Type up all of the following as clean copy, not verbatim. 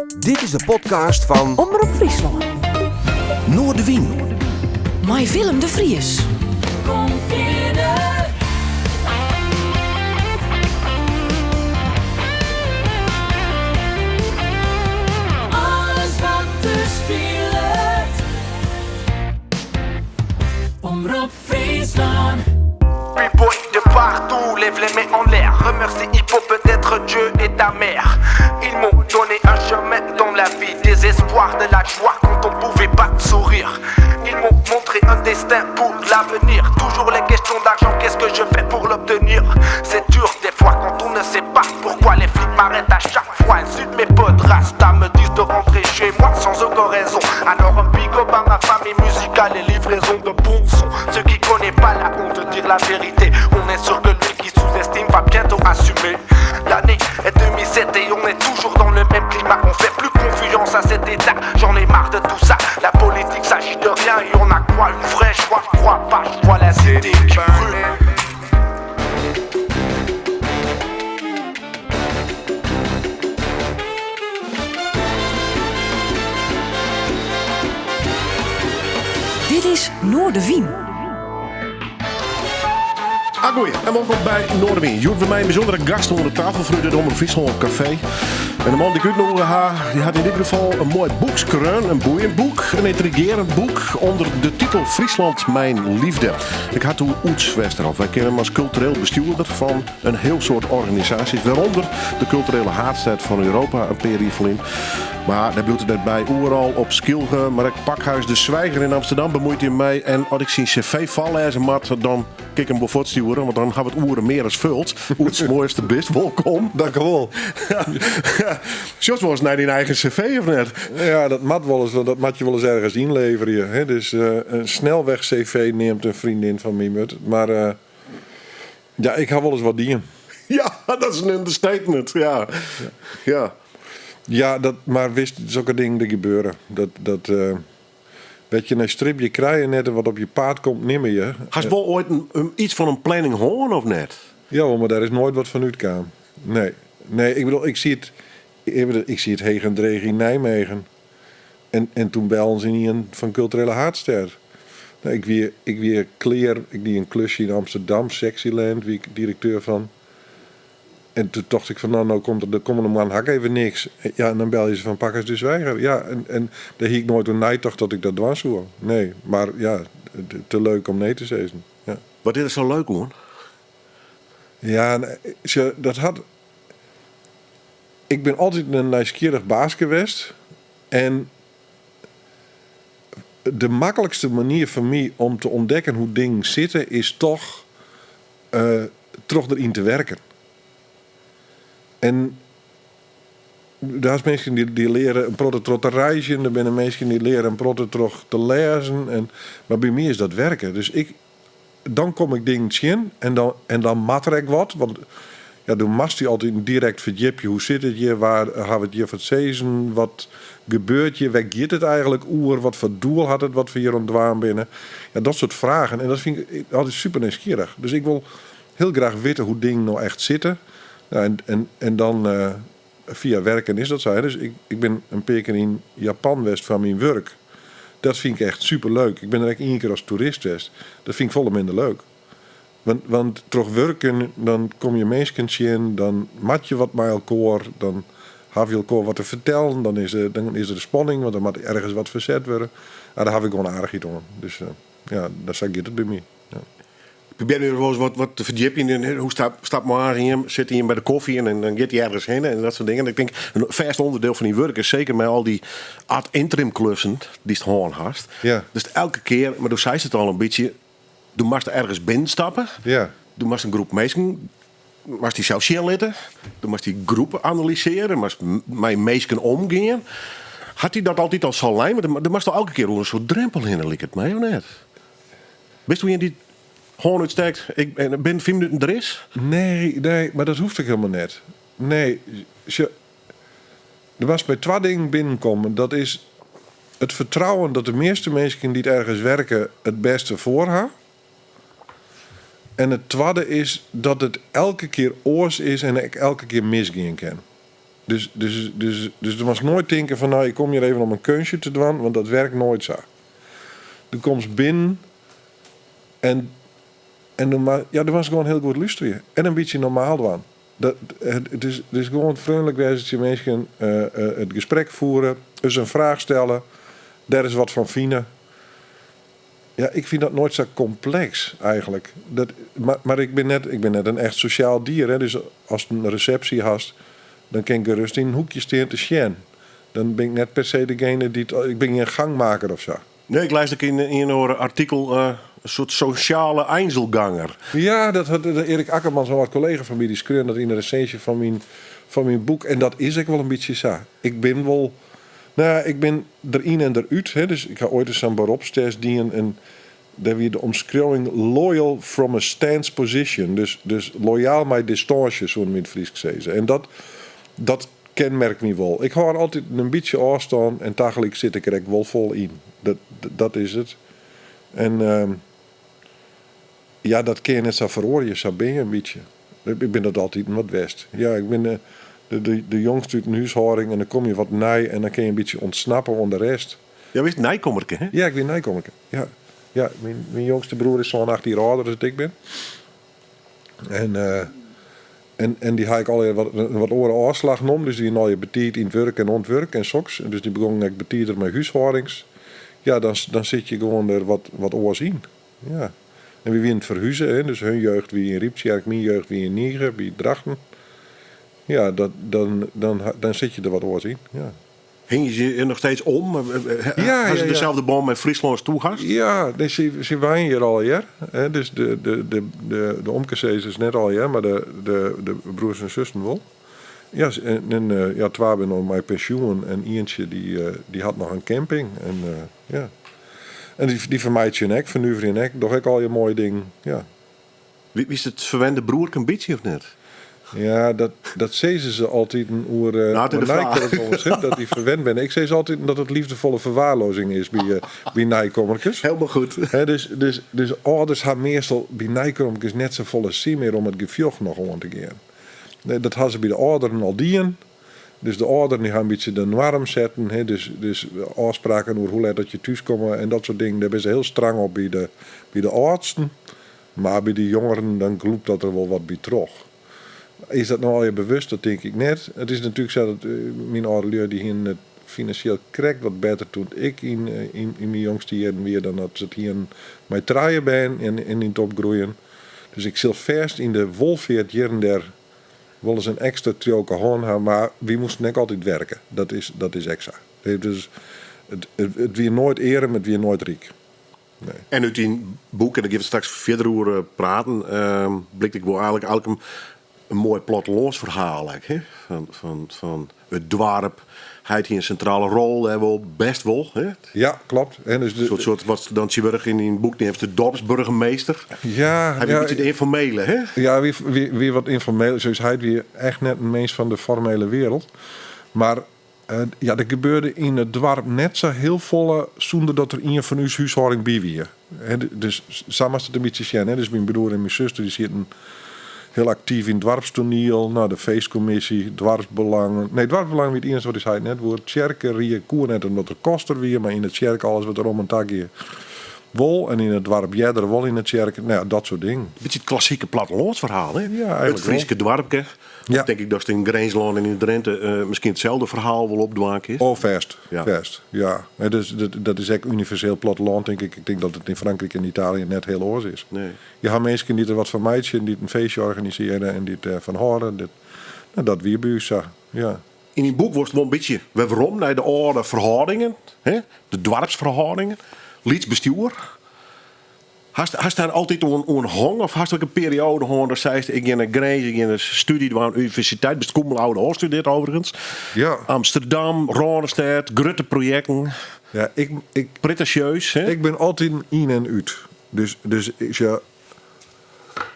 Dit is de podcast fan Omrop Fryslân. Noardewyn. Mei Willem de Vries. Kom fierder. Alles wat der spilet. Omrop Fryslân. B-boy de partout, lève les mains en l'air. Remercie il faut peut-être Dieu et ta mère. Ils m'ont donné un chemin dans la vie, des espoirs, de la joie quand on pouvait pas sourire. Ils m'ont montré un destin pour l'avenir. Toujours les questions d'argent, qu'est-ce que je fais pour l'obtenir C'est dur des fois quand on ne sait pas pourquoi les flics m'arrêtent à chaque fois. Insultent mes potes rasta, me disent de rentrer chez moi sans aucune raison. Alors un big up à ma famille musicale et livraison de bons sons. Ceux qui connaissent pas la honte de dire la vérité, on est sûr que lui qui sous-estime va bientôt assumer. L'année est 2007 et on est toujours dans le même climat. On fait plus confiance à cet état, j'en ai marre de tout ça. La politique s'agit de rien et on a quoi Une vraie joie, je crois pas, je vois la cité qui brûle. Dit is Noardewyn. Agoeie en wolkom by Noardewyn. Hjoed by my in bysûndere gast oan de tafel fanút it Omrop Fryslân Kafee. En de man dy't ik útnûge ha, dy hat yn dit gefal in moai boek skreaun. In boeiend boek, in yntrigearjend boek ûnder de titel Friesland mijn liefde. Ik ha it oer Oeds Westerhof. Wy kenne him as kultureel bestjoerder fan in hiel soad organisaasjes, wêrûnder de kulturele haadstêd fan Europa in pear jier ferlyn. Mar dêr bliuwt it net by. Oeral op Skylge, mar ek Pakhuis de Zwijger yn Amsterdam bemuoit him mei. En as ik syn CV foarlêze moat, dan kin ik him wol fuortstjoere, want dan ha we it oere mear as fuld. Oeds, moai datst der bist, wolkom. Dankjewol. Sjochst wolris nei dyn eigen CV of net? Ja, dat moat wolris, want dat moatte je wolris ergens ynleverje. Hè? Dus in snelweg-CV neamt in freondin fan my it. Mar ja, ik ha wolris wat dien. Ja, dat is in understatement. Ja. Ja. Ja, dat, mar witst, sokke dingen dy gebeure. Dat, dat, wêr't je nei stribje krije je net en wat op je paad komt nimme je. Hast wol oait iets fan in planning hân of net? Jawol, mar dêr is noait wat fan útkaam. Nee. Nee, ik bedoel, ik siet, ik siet heech en dreech yn Nijmegen. En, en toen bellen se ien fan Kulturele Haadstêd. Nou, ik wie, ik wie klear, ik die in klusje yn Amsterdam, Sexyland, wie ik direkteur fan. En toen tocht ik fan, no, no komt der de kommende moannen ha ik even niks. Ja, en dan belje se fan Pakhuis de Zwijger. Ja, en, en dêr hie ik noait oer neitocht dat ik dat dwaan soe. Nee, mar ja, te leuk om nee te sizzen. Ja. Wat is der sa leuk oan? Ja, sjoch, dat hat. Ik bin altyd in nijsgjirrich baaske west. En de maklikste manier foar my om te ûntdekken hoe't dingen sitte is toch troch deryn te werken. En der is minsken dy't leare in protte troch te reizgjen, der binne minsken dy't leare in protte troch te lêzen. En, mar by my is dat werken. Dus ik, dan kom ik dingen tsjin en dan, en dan moat der ek wat. Want ja, do moatst dy altyd direkt ferdjipje. Hoe sit it hjir? Wêr ha we it hjir foar it sizzen? Wat gebeurt hjir? Wêr giet it eigentlik oer? Wat foar doel hat it wat we hjir oan it dwaan binne? Ja, dat soart fragen. En dat fyn ik altyd super nijsgjirrich. Dus ik wol hiel graach witte hoe't dingen no echt sitte. Ja, en, en, en dan fia werken is dat sa. Dus ik, ik bin in pear kear yn Japan west foar myn wurk. Dat fyn ik echt super leuk. Ik bin der ek ien kear as toerist west. Dat fyn ik folle minder leuk. Want, want troch wurken dan komme je minsken tsjin, dan moat je wat mei elkoar, dan hawwe je elkoar wat te fertellen, dan is der, dan is der spanning, want dan moat ergens wat ferset wurde. Ja, dêr haw ik gewoan aardichheid oan. Dus ja, sa giet it by my. Ja. Probearje je wolris wat, wat te ferdjipjen yn hoe stap, stap moarns ien, sit ien by de kofje en dan giet hy ergens hinne en dat soart dingen. Ik tink in fêst ûnderdiel fan dyn wurk is seker mei al dy ad interim klussen dy'tst hân hast. Ja. Dus elke kear, mar do seist it al in bytsje, do moatst ergens binnenstappe. Ja. Do moatst in groep minsken moatst dysels sjen litte. Do moatst dy groep analysearje, moatst mei minsken omgean. Hat dy dat altyd al sa lein? Want do moatst al elke kear oer in soart drempel hinne, liket my, of net? Bist ien dy't hân útstekt, ik binnen 5 minuten der is? Nee, nee, mar dat hoecht ek hielendal net. Nee, sjoch, der moatst by twa dingen binnenkomme. Dat is it fertrouwen dat de measte minsken dy't ergens werke it bêste foar ha. En it twadde is dat it elke kear oars is en ek elke kear misgean kin. Dus, dus, dus, dus do moatst noait tinke fan no, ik kom hjir even om in keunstje te dwaan, want dat werkt noait sa. Do komst binnen en, en do, moat, ja, do moatst gewoan hiel goed lústerje. En in bytsje normaal dwaan. Dat, it is, it is gewoan freonlik wêze tsjin minsken, it gesprek fiere, ris in fraach stelle, dêr ris wat fan fine. Ja, ik fyn dat noait sa kompleks eigenlik. Dat, mar, mar ik bin net, ik bin net in echt sosjaal dier. Hè. Dus ast in resepsje hast, dan kin ik gerust yn in hoekje stean te sjen. Dan bin ik net per se degene dy't. Ik bin gjin gangmaker of sa. Nee, ik lês ek yn ien oare artikel in soart sosjale einzelganger. Ja, dat hat Erik Akkerman, sa'n âld-kollega fan my, dy skreaun dat yn de resinsje fan myn, fan myn boek. En dat is ek wol in bytsje sa. Ik bin wol, no ja, ik bin deryn en derút. Hè. Dus ik ha oait ris sa'n beropstest dien en dêr wie de omskriuwing loyal from a stance position. Dus, dus loyaal mei distânsje, soene we yn it Frysk sizze. En dat, dat kenmerkt my wol. Ik hâld altyd in bytsje ôfstân en tagelyk sit ik der ek wol fol yn. Dat, dat is it. En ja, dat kin je net sa feroarje, sa bin je in bytsje. Ik bin dat altyd wat west. Ja, ik bin de, de, de jongste út in húshâlding en dan komme je wat nij en dan kin je in bytsje ûntsnappe oan de rest. Ja, wist nijkommerke, hè? Ja, ik wie nijkommerke. Ja, ja myn, myn jongste broer is sân, acht jier âlder as ik bin. En, uh, en, en dy ha ek allegear wat, wat oare ôfslach nommen. Dus dy wie allegear betiid yn it wurk en oan it wurk en soks. En dus dy begûn ek betider mei húshâldings. Ja, dan, dan sit je gewoan der wat, wat oars yn. Ja. En wy wienen ferhuze, hè, dus hun jeugd wie yn Ryptsjerk, myn jeugd wie yn Nyegea, by Drachten. Ja, dat, dan, dan, dan sit je der wat oars yn. Ja. Hingje se je noch steeds om? Ja, Ha se ja, ja. deselde bân mei Fryslân as do hast? Ja, nee, sy, sy wenje hjir allegear. Hè, dus de, de, de, de, de omkesizers net allegear, mar de, de, de broers en zussen wol. Ja, en, en eh, ja, twa binne no mei pensjoen en ientsje dy, eh, dy hat noch in camping. En, eh, ja. En dy, dy fermeitsje ek, fernuverjen ek, dogge ek allegear moaie dingen. Ja. Wie, wist it ferwende broerke in bytsje of net? Ja, dat, dat sizze se altyd oer, uh, Nou, het is oer de vraag. nijkommerkes, hè, dat dy ferwend binne. Ik sis altyd dat it liefdefolle ferwaarloazing is by, by nijkommerkes. Hielendal goed. Hè, dus, dus, dus âlders ha meastal by nijkommerkes net safolle sin mear om it gefjocht noch oan te gean. Nee, dat ha se by de âlderen al dien. Dus de âlderen dy ha in bytsje de noarm setten. Hè, dus, dus ôfspraken oer hoe let dat je thús komme en dat soart dingen, dêr binne se hiel strang op by de, by de âldsten. Mar by de jongeren dan glûpt dat der wol wat by troch. Is dat no allegear bewust? Dat tink ik net. It is natuerlik sa dat myn âldelju dy hienen it finansjeel krekt wat better toen ik yn, yn, yn myn jongste jierren wie dan dat se it hienen mei trije bern en, en yn it opgroeien. Dus ik sil fêst yn de wolfeartjierren dêr wolris in ekstra triuwke hân ha, mar wy moasten ek altyd werke. Dat is, dat is ek sa. Dus it, it, it wie noait earm, it wie noait ryk. Nee. En út dyn boek, en dêr gean we straks fierder oer praten, blykt ek wol eigenlik eigenlik in, in moai plattelânsferhaal ek, hè? Fan, fan, fan it doarp. Heit hie in sintrale rol dêr wol, bêst wol, hè? Ja, kloppet. En dus de, Soart, soart wat dan tsjintwurdich yn dyn boek neamst de dorpsburgemeester. Ja, Hy wie ja, in bytsje de ynformele, hè? Ja, wie, wie, wie wat ynformeel. Sa heit wie echt net in minsk fan de formele wereld. Mar ja, der gebeurde yn it doarp net sa hiel folle sûnder dat der ien fan ús húshâlding by wie. Hè, dus sa moatst it in bytsje sjen. Hè. Dus myn broer en myn suster dy sieten hiel aktyf yn it doarpstoaniel. No, de feestkommisje, doarpsbelangen. Nee, doarpsbelangen wie it iennichste wat ús heit net woe. Tsjerkerie koe net omdat er koster wie, mar yn de tsjerke alles wat der om en ta gie wol. En yn it doarp earder wol yn de tsjerke. No ja, dat soart dingen. Bytsje it klassike plattelânsferhaal, hè? Ja, It eigenlik wol. Fryske doarpke. Ja. Tink ik datst yn Grinslân en yn Drinte miskien itselde ferhaal wol opdwaan kinst. Oh, fêst. Ja. Fêst, ja. Nee, dus, dat, dat is ek universeel plattelân, tink ik. Ik tink dat it yn Frankryk en Italië net hiel oars is. Nee. Je ha minsken dy't der wat fan meitsje, dy't in feestje organisearje en dy't dêrfan hâlde. Dat, no, dat wie by ús sa, ja. Yn dyn boek wolst wol in bytsje wer werom nei de âlde ferhâldingen, hè? De doarpsferhâldingen, lyts bestjoer. Hast, hast dêr altyd oan, oan hong of hast ek in perioade hân dat seist ik gean nei Grins, ik gean in studie dwaan, universiteit, bist cum laude ôfstudearre overigens. Ja. Amsterdam, Rânestêd, grutte projekten, Ja, ik, ik, pretinsjeus, hè? ik bin altyd yn en út. Dus, dus ja,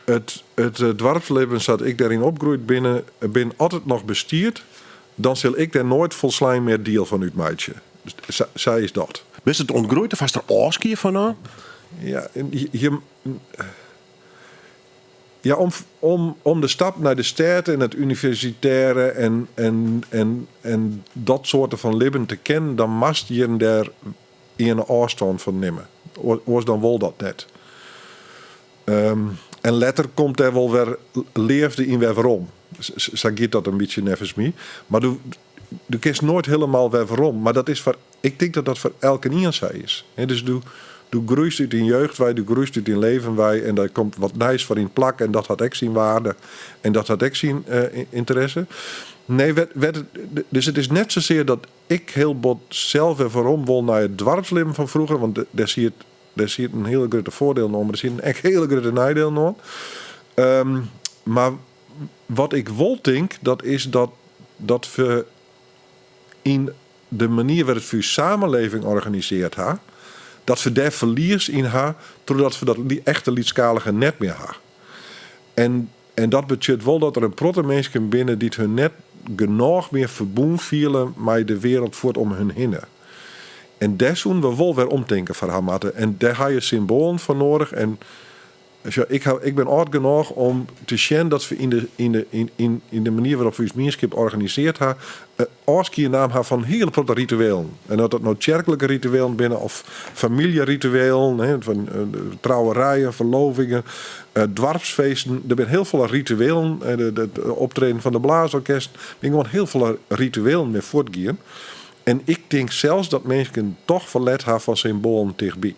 it, it eh, doarpslibben sa't ik dêryn opgroeid binne, bin altyd noch bestiet, dan sil ik dêr noait folslein mear diel fan útmeitsje. Dus, sa, sa is dat. Bist it ûntgroeid of hast der ôfskie fan naam? Ja, en je, je, Ja, om, om, om de stap nei de stêd en it universitêre en, en, en, en dat soarte fan libben te kennen, dan moatst hjir en dêr earne ôfstân fan nimme. Oars dan wol dat net. En letter komt dêr wol wer leafde yn wer werom. Sa giet dat in bytsje neffens my. Mar do, do kinst noait hielendal wer werom. Mar dat is foar, ik tink dat dat foar elkenien sa is. Dus do, do groeist út dyn jeugd wei, do groeist út dyn leven wei en der komt wat nijs foar yn plak en dat hat ek syn waarde en dat hat ek syn ynteresse. Nee, wet, wet, dus it is net sasear dat ik hiel bot sels wer werom wol nei it doarpslibben fan froeger, want dêr siet Dêr siet in hiele grutte foardielen oan, mar der sieten ek hiele grutte neidielen oan. Mar wat ik wol tink, dat is dat dat we yn de manier wêrop't we ús samenleving organisearre ha, dat we dêr ferlies yn ha trochdat we dat echte lytsskalige net mear ha. En, en dat betsjut wol dat der in protte minsken binne dy't hun net genôch mear ferbûn fiele mei de wereld fuort om hun hinne. En dêr soenen we wol wer omtinken foar ha moatte. En dêr ha je symboalen foar noadich. En sjoch, ik, ha, ik bin âld genôch om te sjen dat we yn de, yn de, yn, yn, yn de manier wêrop't we ús mienskip organisearre ha, ôfskie naam ha fan hiele protte rituelen. En dat dat no tsjerklike rituelen binne of famyljerituelen, hè, fan trouwerijen, ferlovingen, doarpsfeesten. Der binne hiel folle rituelen, de, de, de optreden fan de blaasorkesten, der binne gewoan hiel folle rituelen mear fuortgien. En ik tink sels dat minsken toch ferlet ha fan symboalen tichtby.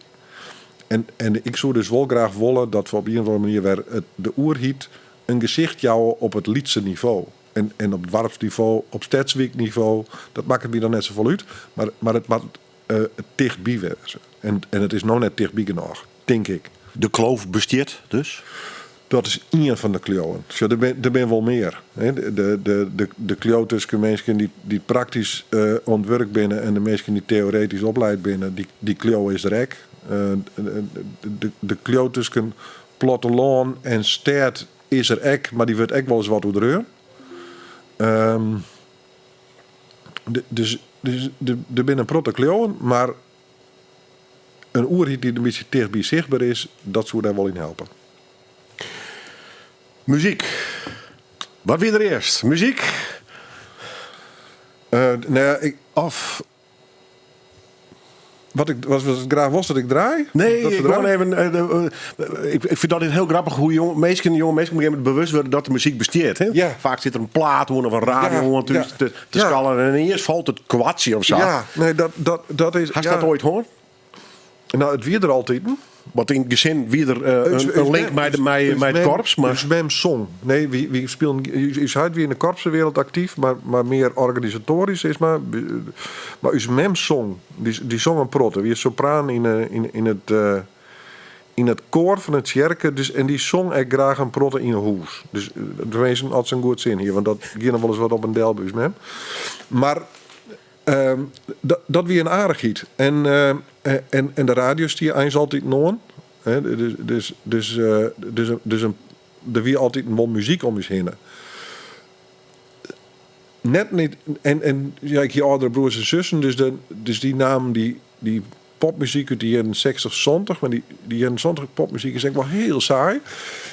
En, en ik soe dus wol graach wolle dat we op ien of oare manier wer it, de oerheid in gesicht jouwe op it lytse nivo. En, en op doarpsnivo, op stedswyknivo, dat makket my dan net safolle út. Mar, mar it moat tichtby wêze. En, en it is no net tichtby genôch, tink ik. De kloof bestiet dus? Dat is ien fan de kleauwen. Sjoch, der bin, der bin wol mear. De, de, de, de kleau tusken minsken dy't, dy't praktysk oan it wurk binne en de minsken dy't teoretysk opleid binne, dy, dy kleau is der ek. De, de, de kleau tusken plattelân en stêd is der ek, mar dy wurdt ek wolris wat oerdreaun. Dus, dus der binne in protte kleauwen, mar in oerheid dy't in bytsje tichtby sichtber is, dat soe dêr wol yn helpe. Muzyk. Wat wie der earst? Muzyk? Nou ja, ik, Of wat ik, wat, wat graach wolst dat ik draai? Nee, Dat we ik draaien? gewoon even. Ik fyn dat hiel grappich hoe jonge minsken, jonge minsken op in gegeven momint bewust wurde dat der muzyk bestiet. Hè? Ja. Faak sit der in plaat oan of in radio oan thús te skallen en ineens falt it kwartsje of sa. Ja, nee, dat is. Hast dat oait hân? Nou, it wie der altiten. Want yn it gesin wie der in link mei de, mei, mei it korps. Mar... Ús mem song. Nee, wy spilen, ús heit wie yn de korpsewereld aktyf, mar mear organisatoarysk, sis mar. Mar ús mem song. Dy song in protte. Wie sopraan yn it koar fan de tsjerke. Dus, en dy song ek graach in protte yn 'e hûs. Dus tenminsten, as se in goed sin hie, want dat gie noch wolris wat op en del by ús mem. Mar dat wie in aardichheid. En, en de radio stie eins altyd oan. Hè, dus der wie altyd wol muzyk om ús hinne. Net niet, en ja, ik hie âldere broers en sussen, dus dy namen dy popmuzyk út de jierren 60, 70. Mar dy jierren 70 popmuzyk is ek wol hiel saai,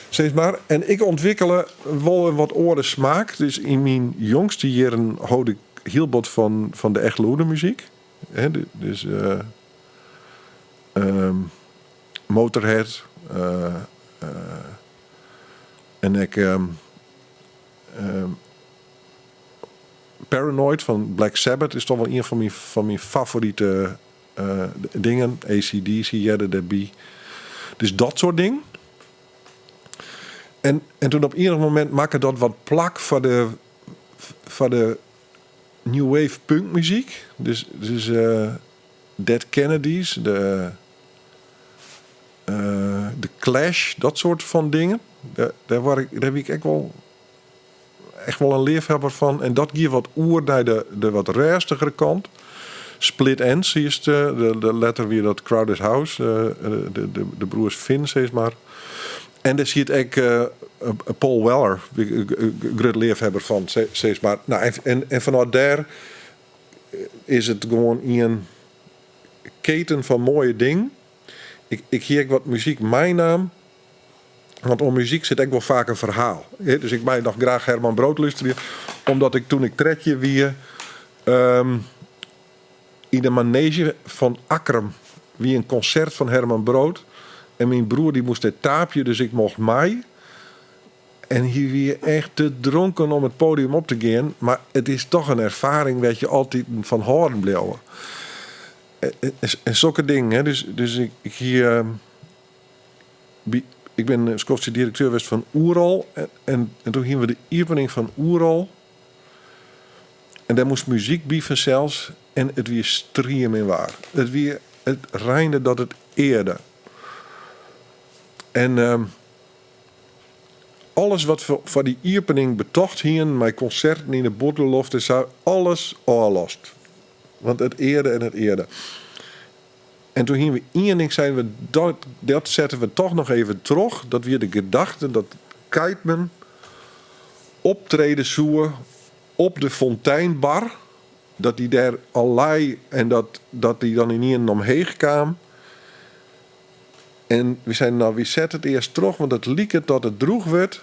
sis mar. En ik ûntwikkele wol in wat oare smaak. Dus yn myn jongste jierren hold ik hiel bot fan de echt lûde muzyk. Hè, dus Motorhead en ek Paranoid fan Black Sabbath is toch wol ien fan myn favorite dingen. ACDC hearde dêrby. Dus dat soart ding. En toen op ienich momint makke dat wat plak foar de new wave punkmuzyk. Dus Dead Kennedys, de Clash, dat soart fan dingen. Dêr wie ik ek wol echt wol in leafhawwer fan. En dat gie wat oer nei de wat rêstigere kant. Split Enz is de letter wie dat Crowded House, de broers Finn, sis mar. En dêr siet ek Paul Weller, grut leafhawwer fan, sis mar. Nou, en fanôf dêr is it gewoan ien keten fan moaie dingen. Ik hie ek wat muzyk meinaam. Want oan muzyk sit ek wol faak in ferhaal. Dus ik mei noch graach Herman Brood lústerje, omdat ik toen ik 13 wie yn de maneezje fan Akkrum wie in konsert fan Herman Brood en myn broer dy moast dêr taapje, dus ik mocht mei. En hy wie echt te dronken om it podium op te gean, mar it is toch in erfaring wêr't je altiten fan hâlden bliuwe. En sokke dingen, hè. Dus ik hie ik bin in skoftsje direkteur west fan Oerol en toen hiene we de iepening fan Oerol en dêr moast muzyk by fansels en it wie striemin waar. It wie, it reinde dat it earde. En alles wat we foar dy iepening betocht hienen mei konserten yn de bûtenloft en sa, alles ôflast. Want it earde en it earde. En toen hiene we ien ding, seinen we, dat sette we toch noch even troch. Dat wie de gedachte dat Kyteman optrede soe op de Fonteinbar. Dat dy dêr al lei en dat dy dan ynienen omheech kaam. En we seinen, nou, wy sette it earst troch, want it liket dat it droech wurdt.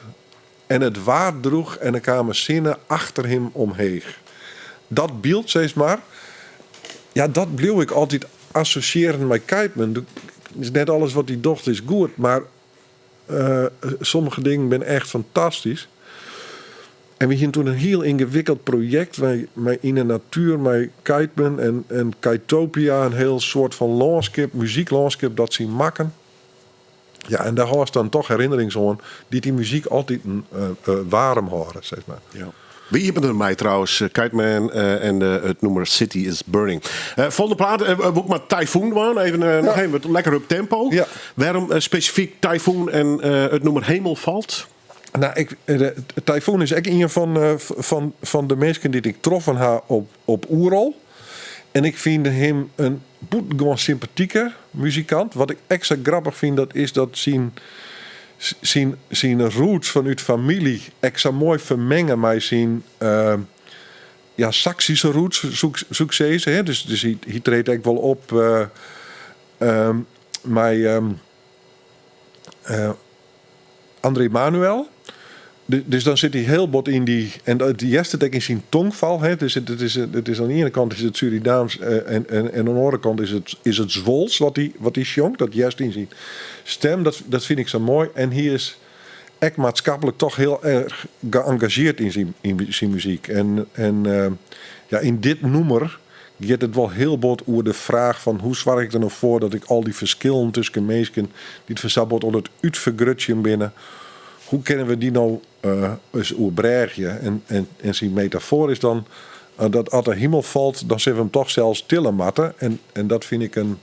En it waard droech en der kaam in sinne achter him omheech. Dat byld, sis mar, ja, dat bliuw ik altyd assosjearen mei Kyteman. Is net alles wat hy docht is goed, mar sommige dingen binne echt fantastysk. En we hiene toen in hiel yngewikkeld projekt mei yn de natuer mei Kyteman en Kytopia, in hiel soart fan lânskip, muzyklânskip dat sy makken. Ja, en dêr hâldst dan toch herinnerings oan dy't dy muzyk altyd waarm hâlde, sis mar. Ja. We iepenen mei trouwens Kyteman en it nûmer City is Burning. Folgjende plaat, wol ik mar Typhoon dwaan, even, noch even wat lekker up tempo. Ja. Wêrom spesifyk Typhoon en it nûmer Hemel valt? Nou, Typhoon is ek ien fan de minsken dy't ik troffen ha op Oerol. En ik fyn him in bûtengewoan sympatike muzikant. Wat ik ek sa grappich fyn, dat is dat syn roots fanút famylje ek sa moai ferminge mei syn ja, Saksyske roots, soe ik sizze. Hè? Dus hy treedt ek wol op mei André Manuel. Dus dan sit hy hiel bot yn dy. En dat hearst it ek yn syn tongfal. Hè. Dus it is oan de iene kant is it Surinaams en oan de oare kant is it Zwols wat hy sjongt. Dat hearst yn syn stim. Dat fyn ik sa moai. En hy is ek maatskiplik toch hiel erch geëngagearre yn syn muzyk. En ja, yn dit nûmer giet it wol hiel bot oer de fraach fan hoe soargje ik der no foar dat ik al dy ferskillen tusken minsken dy't foar sa bot oan it útfergrutsjen binne, hoe kinne we dy no ris oerbrêgje? En syn metafoar is dan dat as de himel falt, dan sille we him toch sels tille moatte. En dat fyn ik in,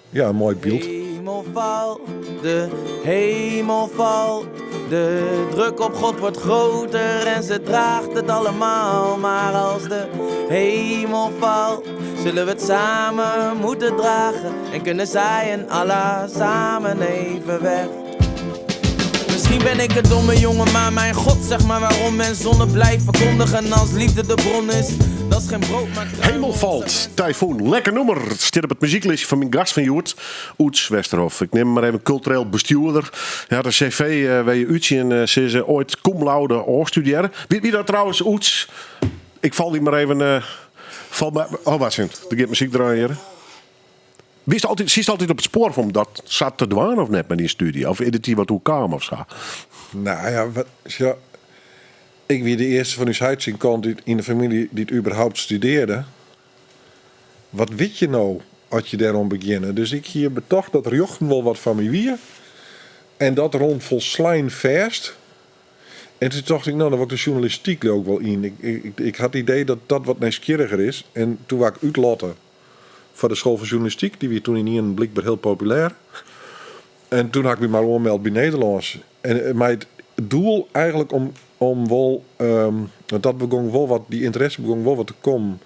ja, in moai byld. Hemel valt, de hemel valt. De druk op God wordt groter en ze draagt het allemaal. Maar als de hemel valt, zullen we het samen moeten dragen. En kunnen zij en Allah samen even weg. Misschien ben ik een domme jongen, maar mijn God, zeg maar waarom men zonne blijft verkondigen als liefde de bron is. Dat is geen brood, maar kruimels. Hemel valt, Typhoon. Lekker nûmer. It stiet op it muzyklistje fan myn gast fan hjoed, Oeds Westerhof. Ik neam him mar even kultureel bestjoerder. Hy hat in CV wêr je út tsjin sizze, oait cum laude ôfstudearre. Wie dat trouwens, Oeds? Ik fal dy mar even... fal my, oh, wacht even. Der giet muzyk draaien hjir. Wist altyd, sietst altyd op it spoar om dat sa te dwaan of net mei dyn stúdzje? Of is it dy wat oerkaam of sa? Nou ja, wat, ja, ik wie de earste fan ús heit syn kant dy't yn de famylje dy't überhaupt studearde. Wat wit je no as je dêroan begjinne? Dus ik hie betocht dat rjochten wol wat foar my wie. En dat rûn folslein fêst. En toen tocht ik, no, dan wol ik de sjoernalistyk leau ik wol yn. Ik ha it idee dat dat wat nijsgjirriger is. En toen waard ik útlotte foar de School voor Journalistiek. Dy wie toen ynienen blykber hiel populêr. En toen ha ik my mar oanmeld by Nederlânsk. En mei it doel eigentlik om wol, want dat begûn wol wat, dy ynteresse begûn wol wat te kommen,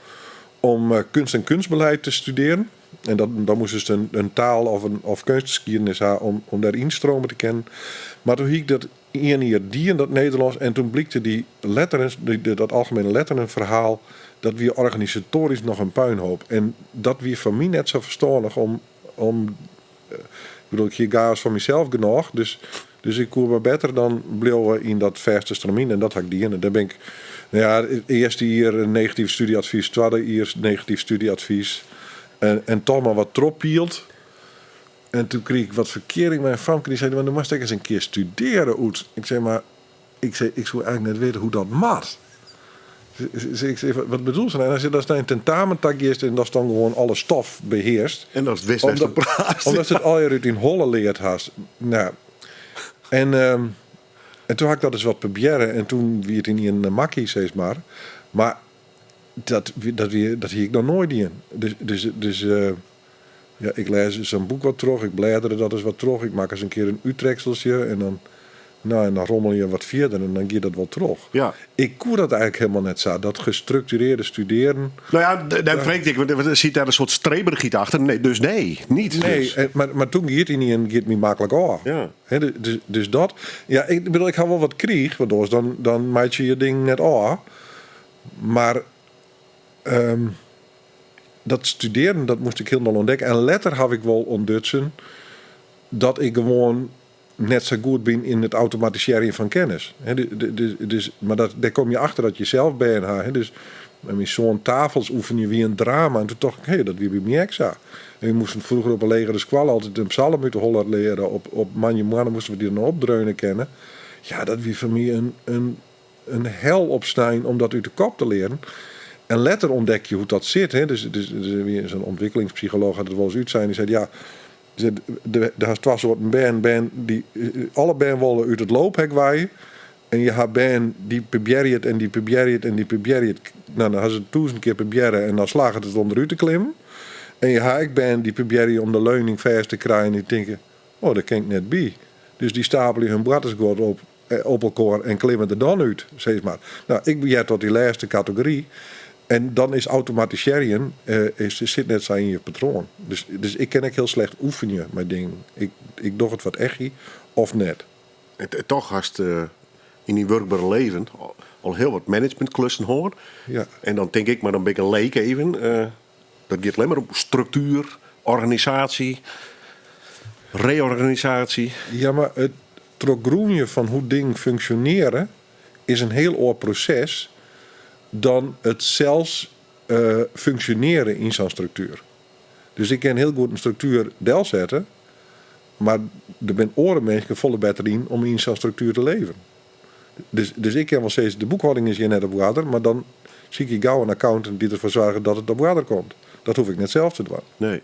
om kunst en kunstbeleid te studearjen. En dan moastest in taal of in, of keunstskiednis ha om dêr ynstrome te kinnen. Mar toen hie ik dat ien jier dien, dat Nederlânsk, en toen blykte dy letteren, dat algemene letterenferhaal, dat wie organisatoarysk noch in puinhoop. En dat wie foar my net sa ferstannich om, ik bedoel, ik hie chaos foar mysels genôch, dus. Dus ik koe mar better dan bliuwe yn dat fêste stramyn en dat ha ik dien. En dêr bin ik, no ja, it earste jier negatyf studieadvys, twadde jier negatyf studieadvys. En, en toch mar wat trochpield. En toen krige ik wat ferkearing mei in famke dy sei, mar do moatst ek ris in kear studearje, Oeds. Ik sei, mar ik sei, ik soe eigentlik net witte hoe't dat moat. Ik sei, wat bedoelst no? En hy sei, datst nei in tentamen ta giest en datst dan gewoan alle stof behearst. En datst witst wêr'tst oer praatst. Omdat it allegear út dyn holle leard hast. Nou, en, en toen ha ik dat ris wat probearre en toen wie it ynienen in makkie, sis mar. Mar dat, dat, wie, dat hie ik noch noait dien. Dus, dus, dus ja, ik lês sa'n boek wat troch, ik blêdere dat ris wat troch, ik makke ris in kear in úttrekseltsje en dan, nou, en dan rommelje je wat fierder en dan giet dat wol troch. Ja. Ik koe dat eigentlik hielendal net sa, dat gestructureerde studearjen. No ja, dêr freegje ik, want der sit dêr in soart streberigheid achter. Nee, dus nee, niet. Nee, Dus. mar toen gie it ynienen gie it my maklik ôf. Ja. Hè, dus, dus dat. Ja, ik bedoel, ik ha wol wat kriich, want oars dan, dan meitsje je dingen net ôf. Mar dat studearjen, dat moast ik hielendal ûntdekke. En letter haw ik wol ûntdutsen dat ik gewoan net sa goed bin yn it automatisearjen fan kennis. Dus, mar dat, dêr komme je achter as je sels bern ha. Dus mei myn soan tafels oefenje wie in drama. En toen tocht ik, hé, dat wie by my ek sa. En we moasten froeger op 'e legere skoalle altyd in psalm út de holle leare. Op, op moandeitemoarn moasten we dy dan opdreune kinne. Ja, dat wie foar my in, in in hel op snein om dat út de kop te learen. En letter ûntdek je hoe't dat sit. Hè. Dus, dus, dus der wie sa'n ûntwikkelingspsycholooch hat it wolris útsein. Dy sei, ja, der hast twa soarten bern. Bern dy, alle bern wolle út it loophek wei. En je ha bern dy probearje it en dy probearje it en dy probearje it. No, dan ha se it tûzen kear probearre en dan slagget it om derút te klimmen. En je ha ek bern dy probearje om de leuning fêst te krijen. Dy tinke, oh, dêr kin ik net by. Dus dy stapelje hun boartersguod op op elkoar en klimme der dan út, sis mar. No, ik hear tot dy lêste kategory. En dan is automatisearjen is, sit net sa yn je patroan. Dus, dus ik kin ek hiel slecht oefenje mei dingen. Ik, ik doch it foar it echie of net. En toch hast yn dyn wurkbere leven al hiel wat managementklussen hân. Ja. En dan tink ik, mar dan bin ik in leek even. Dat giet allinne mar om struktuer, organisaasje, reorganisaasje. Ja, mar it trochgrûnjen fan hoe't dingen funksjonearje is in hiel oar proses dan it sels funksjonearjen yn sa'n struktuer. Dus ik kin hiel goed in struktuer delsette, mar der binne oare minsken folle better yn om yn sa'n struktuer te leven. Dus, dus ik kin wol sizze, de boekhâlding is hjir net op oarder, mar dan sykje ik gau in accountant dy't derfoar soarget dat it op oarder komt. Dat hoech ik net sels te dwaan. Nee.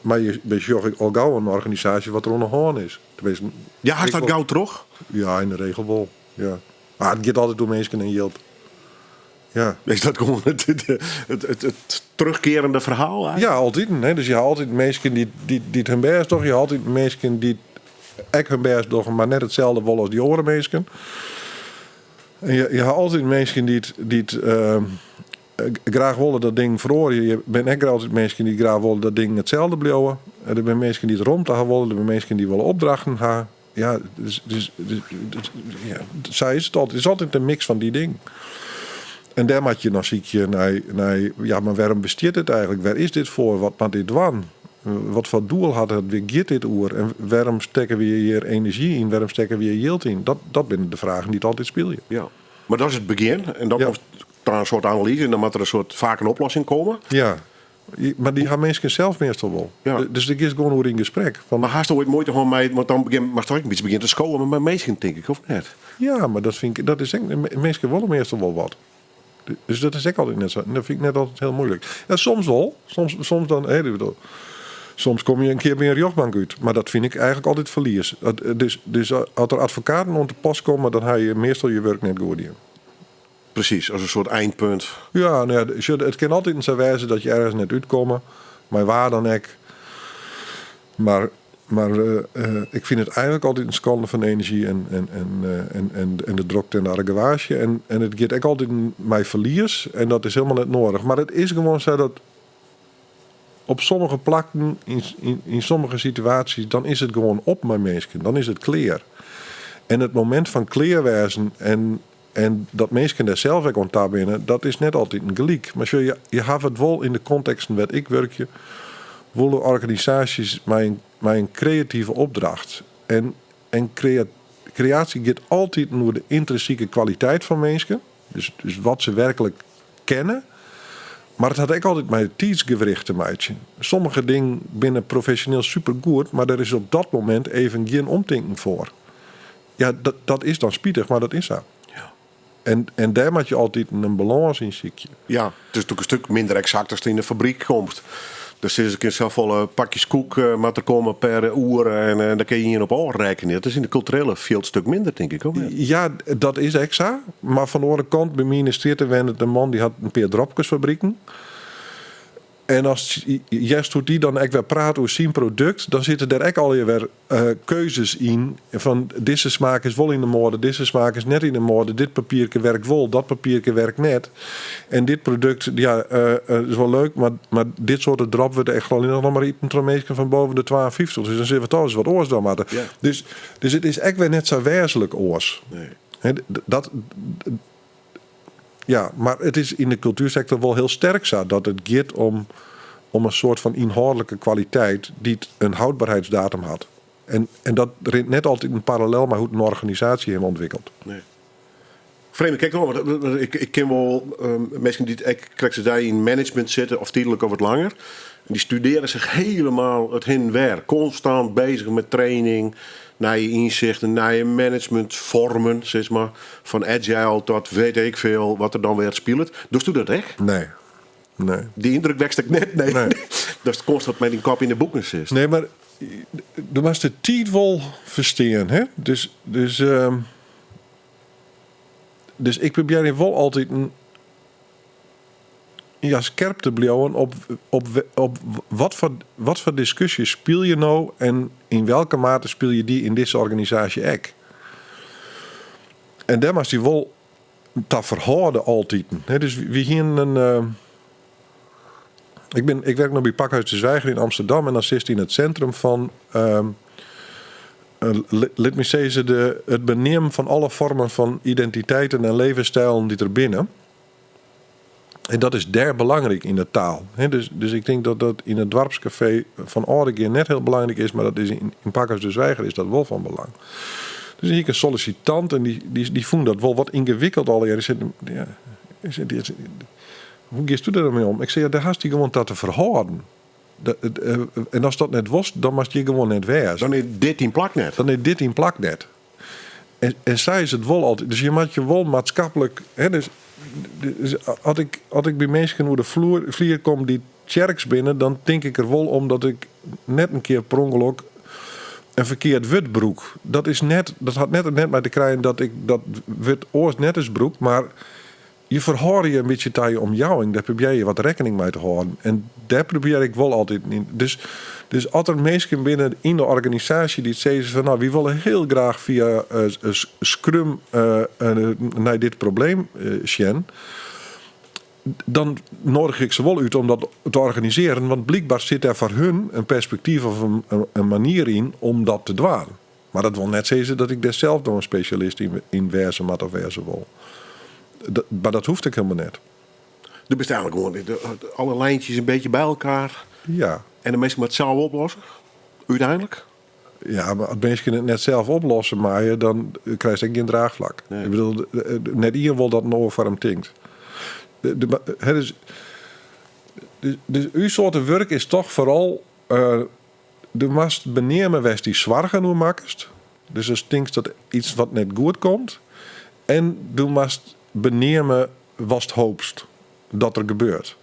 Mar je besjogge al gau in organisaasje wat der oan de hân is. Tenminsten, Ja, hast ik dat wol. gau troch? Ja, yn de regel wol. Ja. Mar it giet altyd oer minsken en jild. Ja. Is dat gewoan it, it, it, it terugkerende ferhaal Ja, altiten. Hè. Dus je ha altyd minsken dy't, dy't, dy't hun bêst dogge. Je ha altyd minsken dy't ek hun bêst dogge, mar net itselde wolle as dy oare minsken. En je, je ha altyd minsken dy't, dy't graach wolle dat dingen feroarje. Je binne ek altyd minsken dy't graach wolle dat dingen itselde bliuwe. Der binne minsken dy't romte ha wolle, der binne minsken dy't wolle opdrachten ha. Ja, dus, dus, dus, dus, ja, sa is it altyd. It is altyd in miks fan dy dingen. En dêr moat je dan sykje nei, nei, ja, mar wêrom bestiet it eigentlik? Wêr is dit foar? Wat moat dit dwaan? Wat foar doel hat it? Wêr giet dit oer? En wêrom stekke we hjir enerzjy yn? Wêrom stekke we hjir jild yn? Dat, dat binne de fragen dy't altyd spylje. Ja, mar dat is it begjin. En dan Ja. komt ta in soart analyze en dan moat der in soart faak in oplossing komme. Ja, mar dy ha minsken sels meastal wol. Ja. Dus dêr giest gewoan oer yn gesprek. Fan, Mar hast oait muoite hân mei, want dan begjin, moatst ek in bytsje begjinne te skowen mei minsken, tink ik, of net? Ja, mar dat fyn ik, dat is ek, minsken wolle meastal wol wat. Dus dat is ek altyd net sa, dat fyn ik net altyd hiel muoilik. Ja, soms wol. Soms, soms dan, hè, ik bedoel, soms komme je in kear by in rjochtbank út, mar dat fyn ik eigentlik altyd ferlies. Dus, dus as der advokaten oan te pas komme, dan ha je meastal je wurk net goed dien. Presys, as in soart eindpunt. Ja, no ja, sjoch, it kin altyd sa wêze dat je ergens net útkomme, mei wa dan ek. Mar, mar ik fyn it eigentlik altyd in skande fan enerzjy en, en, en, en, en, en de drokte en de argewaasje. En, en it giet ek altyd mei ferlies en dat is hielendal net noadich. Mar it is gewoan sa dat op sommige plakken, yn, yn, yn sommige situaasjes, dan is it gewoan op mei minsken. Dan is it klear. En it momint fan klear wêzen en, en dat minsken dêr sels ek oan ta binne, dat is net altyd gelyk. Mar sjoch, je, je hawwe it wol yn de konteksten wêr't ik wurkje, wolle organisaasjes mei in, mei in kreative opdracht. En, en Kreaasje giet altyd oer de yntrinsike kwaliteit fan minsken. Dus, dus wat se werklik kenne. Mar it hat ek altyd mei it tiidsgewricht te meitsjen. Sommige dingen binne profesjoneel supergoed, mar der is op dat momint even gjin omtinken foar. Ja, dat, dat is dan spitich, mar dat is sa. En, en dêr moat je altyd in balâns yn sykje. Ja, it is natuerlik in stik minder eksakt ast yn de fabryk komst. Dan sizze se kin safolle pakjes koek eh, moat der komme per oere en eh, dan kin je ien op ôfrekkenje. Dat is yn de kulturele fjild in stik minder, tink ik. Of net? Ja, dat is ek sa. Mar fan de oare kant, by my yn de strjitte wennet in man dy hat in pear dropkesfabriken. En as hearst hoe't dy dan ek wer praat oer syn produkt, dan sitte der ek allegear wer eh, keuzes yn. Fan dizze smaak is wol yn de moade, dizze smaak is net yn de moade, dit papierke werkt wol, dat papierke werkt net. En dit produkt, ja, eh, eh, is wol leuk, mar, mar dit soarte drop wurdt echt allinnich noch mar iten troch minsken fan boven de 52. Dus dan sille we toch ris wat oars dwaan moatte. Ja. Dus, dus it is ek wer net sa wêzentlik oars. Nee. Hè, dat, ja, mar it is yn de kultuersektor wol hiel sterk sa dat it giet om, om in soart fan ynhâldlike kwaliteit dy't in houdbaarheidsdatum hat. En, en dat rint net altyd in parallel mei hoe't in organisaasje him ûntwikkelt. Nee. Frjemd, kijk no, want ik, ik ken wol um, minsken dy't ek krekt as dy yn management sitte, of tydlik of wat langer. En dy studearje sich hielendal it hin en wer. Konstant bezich mei training, nije ynsichten, nije managementfoarmen, sis mar. Fan agile tot weet ik veel wat der dan wer spilet. Dochsto dat ek? Nee. Nee. Dy yndruk wekst ek net? Nee. Nee. Datst konstant mei dyn kop yn de boeken sitst. Nee, mar do moatst de tiid wol ferstean. Hè? Dus, dus, ehm, dus ik probearje wol altyd in, ja, skerp te bliuwen op, op, op wat, foar, wat foar diskusjes spylje no en yn welke mate spylje dy yn dizze organisaasje ek. En dêr moatst dy wol ta ferhâlde altiten. Hè, dus wy hienen in. eh, ik, bin, ik werk no by Pakhuis de Zwijger yn Amsterdam en dan sitst yn it sintrum fan. ehm, eh, lit my sizze, de, it beneamen fan alle foarmen fan identiteiten en levensstylen dy't der binne. En dat is dêr belangryk yn de taal. Hè, dus, dus ik tink dat dat yn it doarpskafee fan Aldegea net hiel belangryk is, mar dat is yn, yn Pakhuis de Zwijger is dat wol fan belang. Dus hie ik in sollisitant en dy, dy, dy fûn dat wol wat yngewikkeld allegear. Dy sei, ja, dy sei, dy sei, hoe giesto dêr mei om? Ik sei, ja, dêr hast dy gewoan ta te ferhâlden. Dat, eh, en ast dat net wolst, dan moatst hjir gewoan net wêze. Dan is dit dyn plak net. Dan is dit dyn plak net. En, en sa is it wol altyd. Dus je moat je wol maatskiplik. Hè, dus, dus as ik, as ik by minsken oer de floer, flier kom dy't tsjerks binne, dan tink ik der wol om dat ik net in kear per ûngelok in ferkeard wurd brûk. Dat, is net, dat hat net, net mei te krijen dat ik dat wurd oars net ris brûk, mar je ferhâlde je in bytsje ta je omjouwing. Dêr probearje je wat rekkening mei te hâlden. En dêr probearje ik wol altyd yn. Dus, dus as der minsken binne yn de organisaasje dy't sizze fan nou, wy wolle hiel graach fia eh, Scrum eh, eh, nei dit probleem sjen. Dan noadigje ik se wol út om dat te organisearjen. Want blykber sit dêr foar hun in perspektyf of in, in manier yn om dat te dwaan. Mar dat wol net sizze dat ik dêr sels dan in spesjalist yn, yn wêze moat of wêze wol. Dat, mar dat hoecht ek hielendal net. Do bist eigentlik gewoan de, alle lijntjes in bytsje by elkoar. Ja. En de minsken moatte it sels oplosse, úteinlik. Ja, mar as minsken it net sels oplosse meie, dan krijst ek gjin draachflak. Nee. Ik bedoel, net ien wol dat in oar foar him tinkt. De, de, hè, dus, dus, dus ús soarte wurk is toch foaral eh, do moatst beneame wêr'tst dy soargen oer makkest. Dus ast tinkst dat iets wat net goed komt. En do moatst beneame watst hopest dat der gebeurt.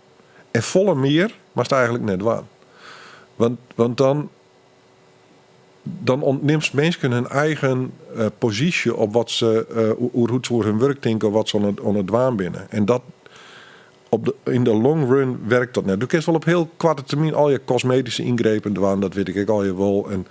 En folle mear moatst eigentlik net dwaan. Want, want dan, dan ûntnimst minsken hun eigen eh, posysje op wat se, eh, oer hoe't se oer hun wurk tinke of wat se oan it, oan it dwaan binne. En dat op de, yn de long run werkt dat net. Do kinst wol op hiel koarte termyn al je kosmetyske yngrepen dwaan, dat wit ik ek allegear wol. En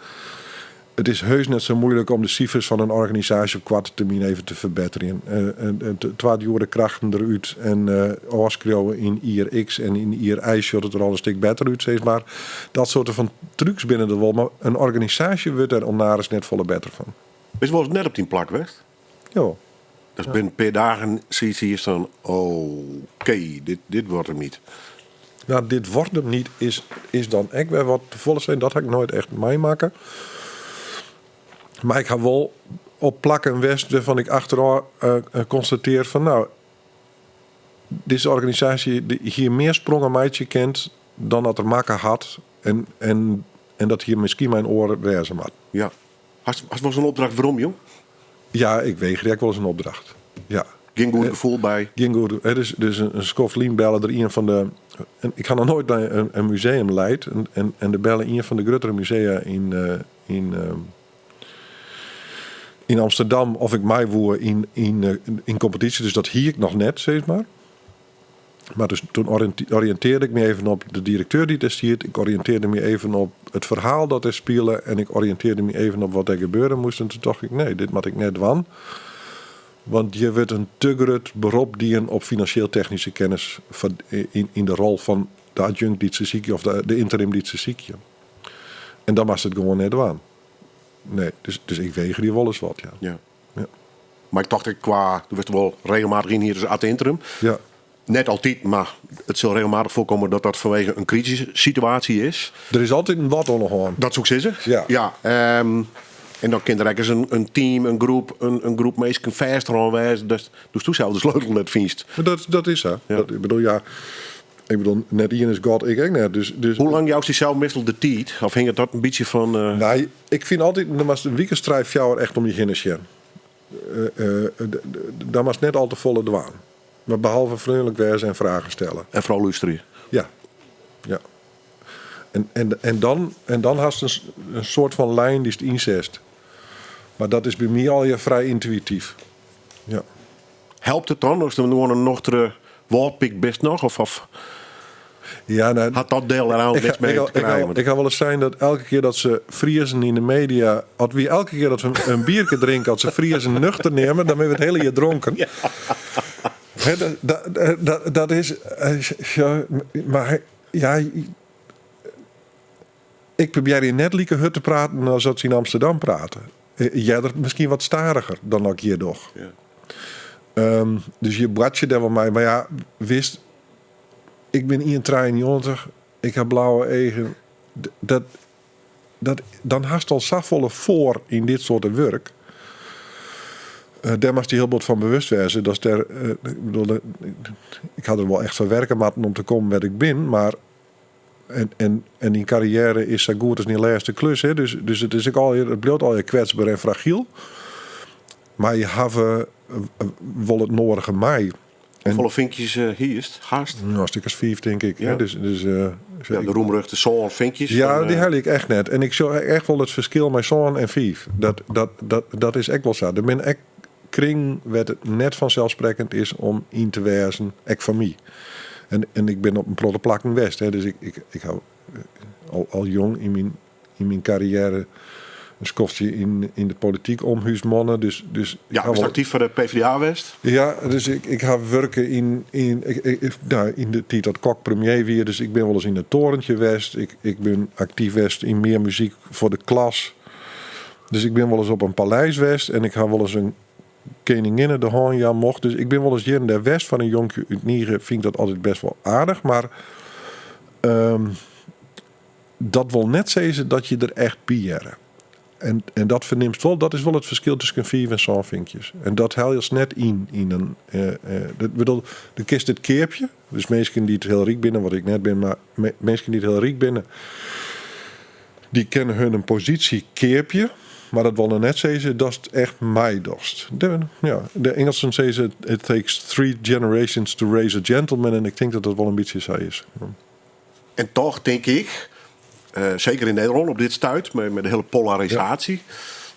it is heus net sa muoilik om de sifers fan in organisaasje op koarte termyn even te ferbetterjen. Eh, en, en twa djoere krachten derút en eh, ôfskriuwe yn jier X en yn jier Y sjocht it der al in stik better út, sis mar. Dat soarte fan trúks binne der wol, mar in organisaasje wurdt dêr ornaris net folle better fan. Bist wolris net op dyn plak west? Ja. Dat binnen in pear dagen siest hjir fan, oké, dit, dit wurdt him net. Nou, dit wurdt him net is, is dan ek wer wat te folle sein. Dat ha ik noait echt meimakke. Mar ik ha wol. op plakken west wêrfan ik achterôf konstatear fan no, dizze organisaasje hie mear sprongen meitsje kind dan dat er makke hat en, en, en dat hie miskien mei in oar wêze moatten. Ja. Hast, hast wolris in opdracht werom jûn? Ja, ik wegerje ek wolris in opdracht. Ja. Gjin goed gefoel by? Gjin goed. Hè, dus in skoft lyn belle der ien fan de. En ik ha noch noait nei in museum leid. En der belle ien fan de gruttere musea yn Amsterdam of ik mei woe yn kompetysje. Dus dat hie ik noch net, sis mar. Mar dus toen oriïntearde ik my even op de direkteur dy't dêr stiet. Ik oriïntearde my even op it ferhaal dat dêr spile. En ik oriïntearde my even op wat dêr gebeure moast. En toen tocht ik, nee, dit moat ik net dwaan. Want hjir wurdt in te grut berop dien op finansjeel-technyske kennis yn de rol fan de adjunkt dy't se sykje of de ynterim dy't se sykje. En dan moatst it gewoan net dwaan. Nee, dus ik wegerje wolris wat, ja. Ja. Ja. Mar ik tocht ek kwa, do wurdst wol regelmatich ynhierd as ad interim. Ja. Net altyd, mar it sil regelmatich foarkomme dat dat fanwege in krisissituaasje is. Der is altyd in wat oan de hân. Dat soe ik sizze. Ja. Ja, en dan kin der ek ris in team, in groep, in groep minsken fêstrûn wêze datst do sels de sleutel net fynst. Dat is sa. Ja. Dat, ik bedoel, ja, ik bedoel, net ien is God, ik ek net. Dus, Hoe lang joust dysels meastal de tiid? Of hinget dat in bytsje fan... Nou, ik fyn altyd, dan moatst in wike as trije, fjouwer echt om je hinne sjen. Dan moatst net al te folle dwaan. Mar behalve freonlik wêze en fragen stelle. En foaral lústerje. Ja. Ja. En dan hast in soart fan lijn dy'tst ynsetst. Mar dat is by my allegear frij yntuïtyf. Ja. Helpt it dan ast gewoan in nochtere wâldpyk bist noch? Of Ja, nou, hat dat deel der niks mei te krijen? Ik ha wolris sein dat elke kear dat se Friezen yn de media, as wy elke kear dat we in bierke drinke, as se Friezen nuchter neame, dan binne we it hiele jier dronken. Ja. Hè, dat is, ja, mar ja, ik probearje net like hurd te praten as dat se yn Amsterdam prate. Earder miskien wat stadiger dan dat ik hjir doch. Ja. Dus je boartsje dêr wol mei. Mar ja, witst, ik bin 1,93, ik ha blauwe eagen. Dat, dan hast al safolle foar yn dit soarte wurk. Dêr moatst dy hiel bot fan bewust wêze. Dat is der, ik bedoel, ik ha der wol echt foar werke moatten om te kommen wêr't ik bin, mar en dyn karriêre is sa goed as dyn lêste klus. Hè? Dus it is ek al, it bliuwt allegear kwetsber en fragyl. Mar je hawwe wol it nedige mei. En, Hoefolle finkjes hiest? Hast? Nou, in stik as 5, tink ik. Ja. Hè? Dus, Ja, de roemruchte sân finkjes. Ja, van, dy helje ik echt net. En ik sjoch echt wol it ferskil mei sân en 5. Dat is ek wol sa. Der binne ek kringen wêr't it net fanselssprekkend is om yn te wêzen, ek foar my. En ik bin op in protte plakken west. Hè. Dus ik ha al jong yn myn karriêre in skoftsje yn de polityk omhúsmanne. Dus ik Ja, ha bist wol- aktyf foar de PvdA west? Ja, dus ik ha wurke nou, yn de tiid dat Kok premier wie. Dus ik bin wolris yn it Torentje west. Ik bin aktyf west yn Meer Muziek voor de Klas. Dus ik bin wolris op in paleis west. En ik ha wolris in keninginne de hân jaan mocht. Dus ik bin wolris hjir en dêr west fan in jonkje út Niger. Fyn ik dat altyd best wol aardich. Mar dat wol net sizze dat je der echt by hearre. En dat fernimst wol, dat is wol it ferskil tusken 5 en sân finkjes. En dat hellest net yn in. Dat bedoel, do kinst it keapje. Dus minsken dy't hiel ryk binne, wat ik net bin, mar minsken dy't hiel ryk binne, dy kinne harren posysje keapje. Mar dat wol noch net sizze datst echt meidochst. Ja, de Ingelsen sizze: "It takes 3 generations to raise a gentleman." En ik tink dat dat wol in bytsje sa is. En toch tink ik, seker yn Nederlân op dit stuit, mei de hiele polarisaasje,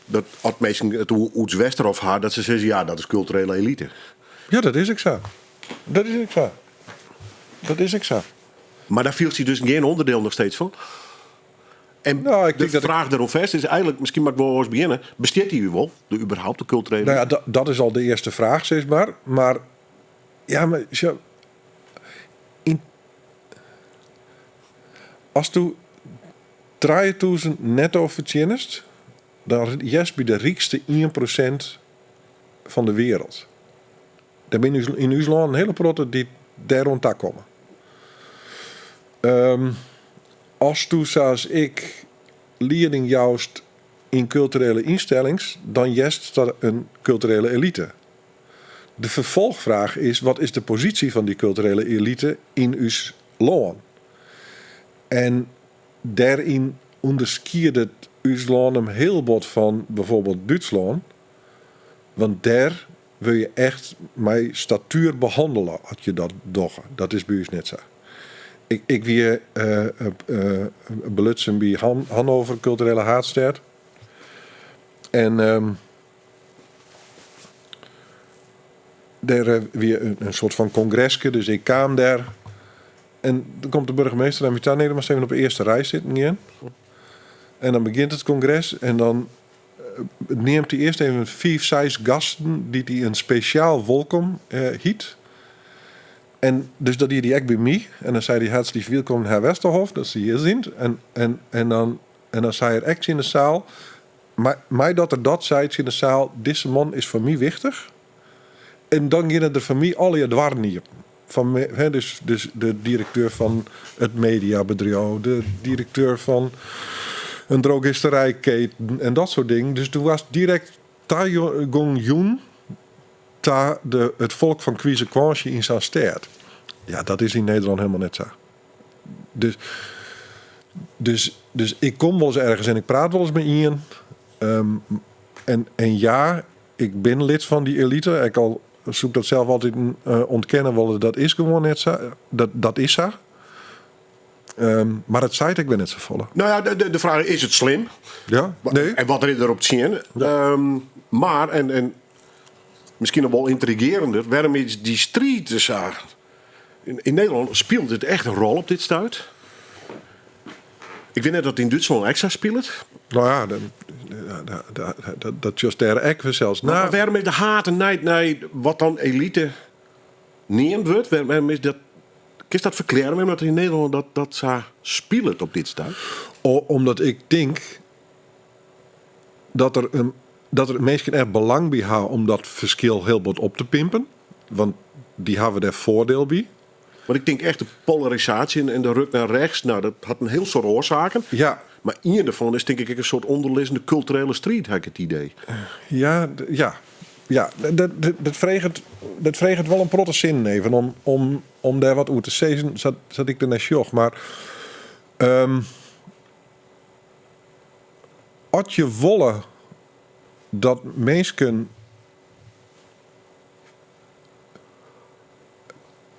dat as minsken it oer Oeds Westerhof ha, dat se sizze, ja, dat is kulturele elite. Ja, dat is ek sa. Dat is ek sa. Dat is ek sa. Mar dêr fielst dy dus gjin ûnderdiel noch steeds fan? En Nou, ik de denk dat ik- fraach dêrom fêst is eigenlik, miskien moat ik wol ris begjinne, bestiet dy wol, de überhaupt de kulturele? Nou ja, dat is al de earste fraach, sis mar. Mar ja, mar sa, ast do 3000 netto fertsjinnest, dan hearst by de rykste 1% fan de wereld. Dêr binne yn ús lân in hiele protte dy't dêr oan ta komme. Ast do, sa as ik, lieding joust yn kulturele ynstellings, dan hearst ta in kulturele elite. De ferfolchfraach is, wat is de posysje fan dy kulturele elite yn ús lân? En dêryn ûnderskiedet ús lân him hiel bot fan bijvoorbeeld Dútslân, want dêr wurde je echt mei statuer behannele as je dat dogge. Dat is by ús net sa. Ik, ik wie belutsen by Hannover, kulturele haadstêd. En dêr wie in soart fan kongreske, dus ik kaam dêr. En dan komt de burgemeester nei my ta. Nee, do moatst even op de earste rij sitten gean. En dan begjint it kongres en dan neamt hy earst even fiif, seis gasten dy't hy in spesjaal wolkom hiet. En dus dat die hy ek by my. En dan sei hy herzlich willkommen Herr Westerhof, dat Sie hier sind. En, en, en, dan, en dan sei er ek tsjin de saal, mei dat er dat sei tsjin de saal, dizze man is foar my wichtich. En dan geane der foar my allegear doarren iepen. Fan, hè, dus, dus de direkteur fan it mediabedriuw, de direkteur fan in drogisterijketen en dat soart dingen. Dus doe waardst direkt tagong jûn ta de, it folk fan kwizekwânsje yn sa'n stêd. Ja, dat is yn Nederlân helemaal net sa. Dus, dus, dus ik kom wolris ergens en ik praat wolris mei ien. En, en ja, ik bin lid fan dy elite. Ek al soe ik dat sels altyd ûntkenne wolle, dat is gewoan net sa. Dat, dat is sa. Mar it seit ek wer net safolle. No ja, de fraach is, is it slim? Ja, nee. En wat rint der op tsjin? Ja. Mar, en miskien noch wol yntrigearender, wêrom is dy striid sa? Yn Nederlân spilet it echt in rol op dit stuit. Ik wit net oft it yn Dútslân ek sa spilet. No ja, dat sjochst dêr ek fansels. Mar wêrom is de haat en nijd nei wat dan elite neamd wurdt? Wêrom is dat? Kinst dat ferklearje wêrom dat yn Nederlân dat sa spilet op dit stuit? Omdat ik tink dat der in, dat der minsken echt belang by ha om dat ferskil hiel bot op te pimpen. Want dy hawwe dêr foardiel by. Want ik tink echt de polarisaasje en de ruk nei rechts, no, dat hat in hiel soad oarsaken. Ja. Mar ien derfan is tink ik ek in soart ûnderlizzende kulturele striid, ha ik it idee. Ja, ja, ja. Dat freget, dat freget wol in protte sinnen even om dêr wat oer te sizzen, sa't ik der nei sjoch. Mar as je wolle dat minsken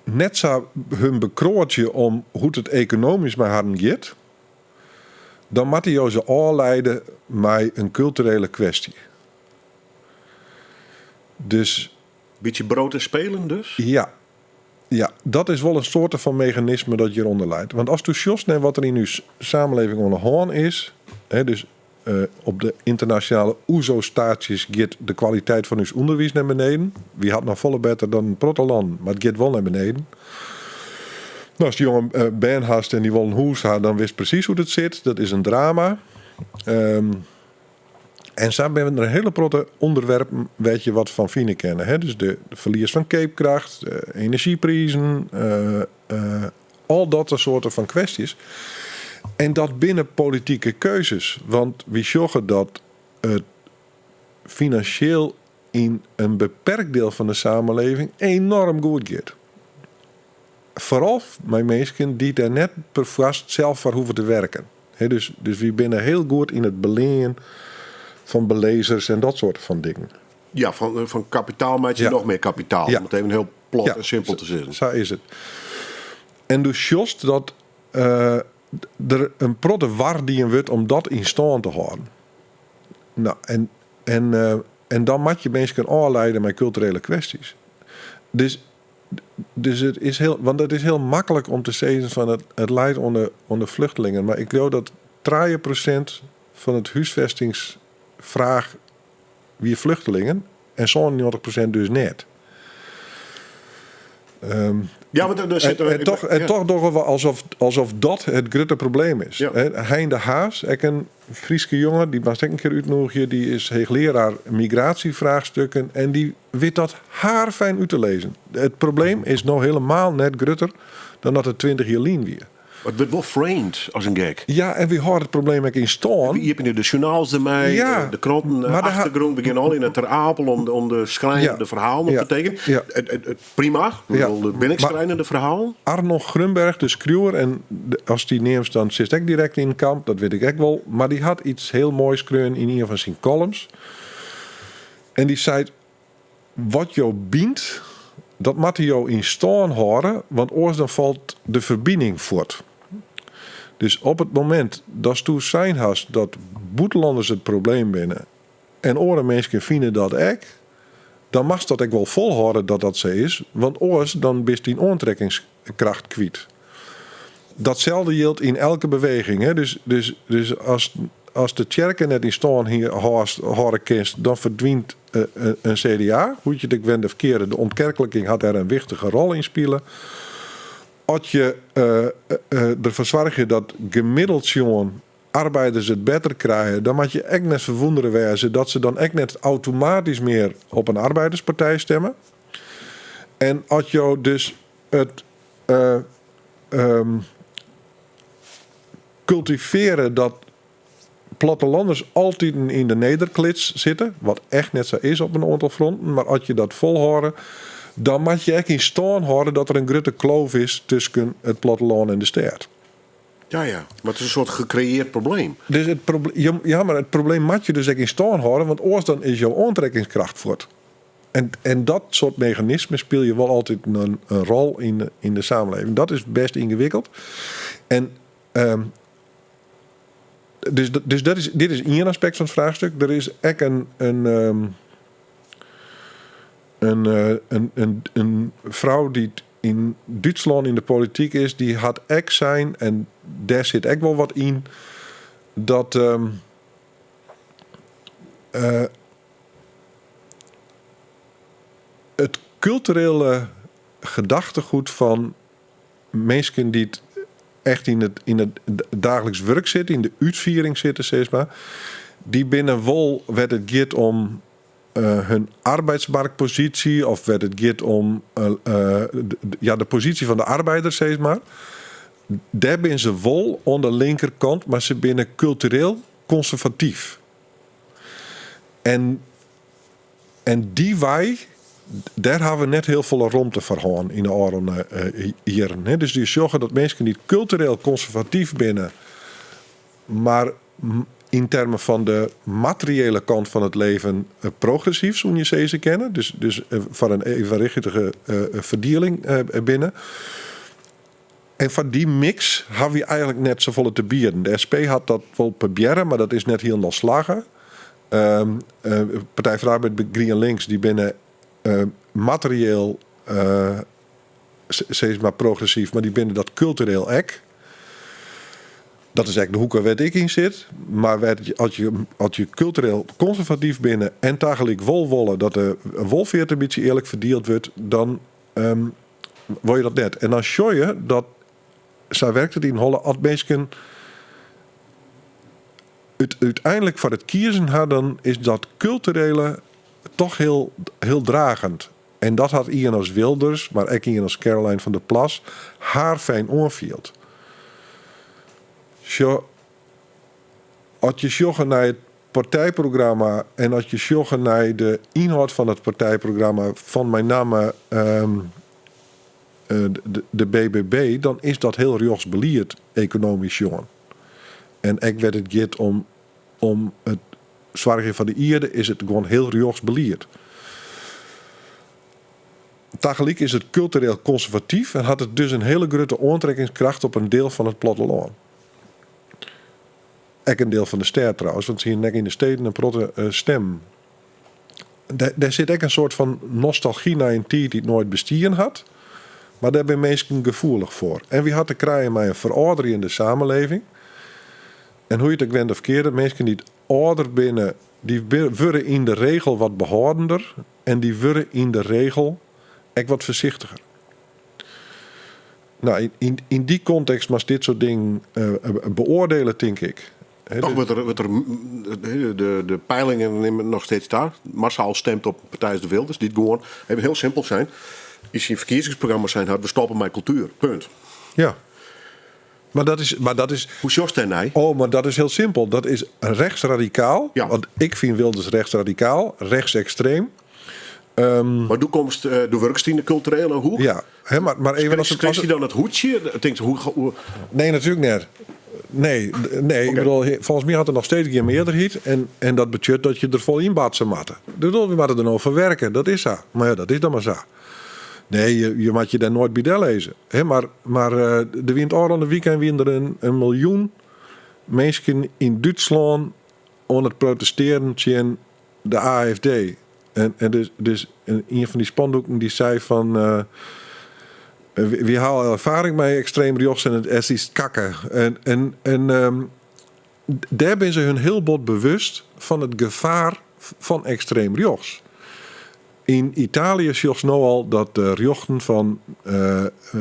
net sa hun bekroatsje om hoe't it ekonomysk mei harren giet, dan moatte jo se ôfleide mei in kulturele kwestje. Dus. Bytsje brood en spelen dus? Ja. Ja, dat is wol in soarte fan meganisme dat hjirûnder leit. Want asto sjochst nei wat der yn ús samenleving oan de hân is, hè, dus op de ynternasjonale OESO-staatsjes giet de kwaliteit fan ús ûnderwiis nei beneden. Wy ha it noch folle better dan in protte lannen, mar it giet wol nei beneden. No, ast jonge bern hast en dy wolle in hûs ha, dan witst presys hoe't it sit. Dat is in drama. En sa binne der in hiele protte ûnderwerpen wêr't je wat fan fine kinne. Hè? Dus de ferlies fan keapkracht, de enerzjyprizen, al dat soarte fan kwestjes. En dat binne politike keuzes, want wy sjogge dat it finansjeel yn in beperkt diel fan de samenleving enorm goed giet. Foaral mei minsken dy't dêr net perfoarst sels foar hoege te werken. Dus, dus wy binne hiel goed yn it beleanjen fan belizzers en dat soarte fan dingen. Ja, fan kapitaal meitsje Ja. noch mear kapitaal. Ja. Om it even hiel plat Ja. en simpel te sizzen. Sa is it. En do sjochst dat der in protte war dien wurdt om dat yn stân te hâlden. No, en dan moat je minsken ôfleide mei kulturele kwestjes. Dus, dus it is hiel, want it is hiel maklik om te sizzen fan it leit oan de fluchtelingen. Mar ik leau dat 3% fan it húsfestingsfraach wie fluchtelingen en 97% dus net. Ja, want daar zit En er- en ja. toch dogge we alsof dat it grutte probleem is. Ja. Hè, Hein de Haas, ek in Fryske jonge, dy moatst ek in kear útnûgje, dy is heechlearaar migratievraagstukken en dy wit dat haarfijn út te lizzen. It probleem is no helemaal net grutter dan dat it 20 jier lyn wie. Het wurdt wol framed as in gek. Ja, en wy hâlde it probleem ek yn stân. We iepenje de sjoernaals dermei, Ja. de kranten, de Maar daar ha- achtergrûn. We gean al yn it Ter Apel om de schrijnende Ja. ferhalen op Ja. te tekenen. Ja. Prima, ik Ja. bedoel, der binne ek Maar- schrijnende ferhalen. Arno Grunberg, de skriuwer, en as dy neamst, dan sitst ek direkt yn it kamp, dat wit ik ek wol. Mar dy hat iets hiel moais skreaun yn ien fan syn columns. En dy seit, wat jo bynt, dat moatte jo yn stân hâlde, want oars dan falt de ferbining fuort. Dus op it momint datsto sein hast dat bûtenlanners it probleem binne en oare minsken fine dat ek, dan moatst dat ek wol folhâlde dat dat sa is, want oars dan bist dyn oantrekkingskracht kwyt. Datselde jildt yn elke beweging. Hè? Dus as de tsjerke net yn stân hâlde kinst, dan ferdwynt in CDA. Hoe't je it ek wende of keare, de ontkerkelijking hat dêr in wichtige rol yn spile. As je derfoar soargje dat gemiddeld sjoen arbeiders it better krije, dan moat je ek net ferwûndere wêze dat se dan ek net automatysk mear op in arbeiderspartij stimme. En as jo dus it kultiveare dat plattelanners altiten yn de nederklits sitte, wat echt net sa is op in oantal fronten, mar as je dat folhâlde, dan moat je ek yn stân hâlde dat der in grutte kloof is tusken it plattelân en de stêd. Ja, ja, mar it is in soart gecreëerd probleem. Dus it ja, ja, mar it probleem moat je dus ek yn stân hâlde, want oars dan is jo oantrekkingskracht fuort. En dat soart meganismen spylje wol altyd in rol yn de samenleving. Dat is best yngewikkeld. En dus dit is ien aspekt fan it fraachstik. Der is ek in frou dy't yn Dútslân yn de polityk is, dy hat ek sein, en dêr sit ek wol wat yn, dat it kulturele gedachtegoed fan minsken dy't echt yn it daagliks wurk sitte, yn de útfiering sitte, sis mar, dy binne wol wêr't it giet om hun arbeidsmarktpositie of wêr't it giet om de posysje fan de arbeider, sis mar. Dêr binne se wol oan de linkerkant, mar se binne kultureel konservatyf. En dy wei, dêr hawwe we net hiel folle romte foar hân yn de ôfrûne jierren. Hè. Dus dy sjogge dat minsken dy't kultureel konservatyf binne, mar yn termen fan de materiële kant fan it leven progressyf, soene je sizze kinne. Dus foar in evenwichtige ferdieling binne. En foar dy mix hawwe wy eigenlik net safolle te bieden. De SP hat dat wol probearre, mar dat is net hielendal slagge. Partij foar de Arbeid, Grien Links, dy binne materieel sis mar progressyf, mar dy binne dat kultureel ek. Dat is ek de hoeke wêr't ik yn sit. Mar as je kultureel konservatyf binne en tagelyk wol wolle dat de wolfeart in bytsje earlik ferdield wurdt, dan wol je dat net. En dan sjoch je dat, sa werkt it yn holle, as minsken it úteinlik foar it kiezen ha, dan is dat kulturele toch heel, heel dragend. En dat hat ien as Wilders, mar ek ien as Caroline van der Plas, haarfijn oanfield. Sjoch, as je sjogge nei it partijprogramma en as je sjogge nei de ynhâld fan it partijprogramma fan mei namme de BBB, dan is dat hiel rjochts belied ekonomysk sjoen. En ek wêr't it giet om it soargjen foar de ierde, is it gewoan hiel rjochts belied. Tagelyk is it kultureel konservatyf en hat it dus in hiele grutte oantrekkingskracht op in diel fan it plattelân. Ek in diel fan de stêd trouwens, want se hiene ek yn de steden in protte stimmen. Dêr sit ek in soart fan nostalgy nei in tiid dy't noait bestien hat, mar dêr binne minsken gefoelich foar. En wy ha te krijen mei in ferâlderjende samenleving. En hoe je it ek went of keare, minsken dy't âlder binne, dy wurde yn de regel wat behâldender en dy wurde yn de regel ek wat foarsichtiger. Yn dy kontekst moatst dit soart dingen beoardiele, tink ik. Hè, Toch dus wurdt er, wurdt er, de peilingen nimme noch steeds ta. Massaal stemt op Partij de Wilders, dy't gewoan, even hiel simpel sein, yn syn ferkiezingsprogramma sein hat, we stoppe mei kultuer, punt. Maar dat is, maar dat is Hoe sjochst dêrnei? Oh, maar dat is heel simpel. Dat is rechtsradicaal. Ja. Want ik vind Wilders rechtsradicaal, rechtsextreem. Mar do komst, do wurkest yn de kulturele hoek. Ja, hè, maar even als het, Krijg als je het- dan het hoedje? Tinkt, hoe, Nee, natuurlijk net. Nee, nee ik Oké. bedoel, volgens mij had er nog steeds geen meerderheid. En dat betekent dat je er vol in batsen moet. Dus we moeten er nog voor werken, dat is zo. Maar ja, dat is dan maar zo. Nee, je moet je daar nooit bij lezen. Hè, maar de wint al de weekend wint er een miljoen mensen in Duitsland aan het protesteren tegen de AFD. En dus een van die spandoeken die zei van... we halen ervaring met extreem rechts en het is kakken. En daar zijn ze hun heel bot bewust van het gevaar van extreem rechts. In Italië zie je nou al dat de rechten van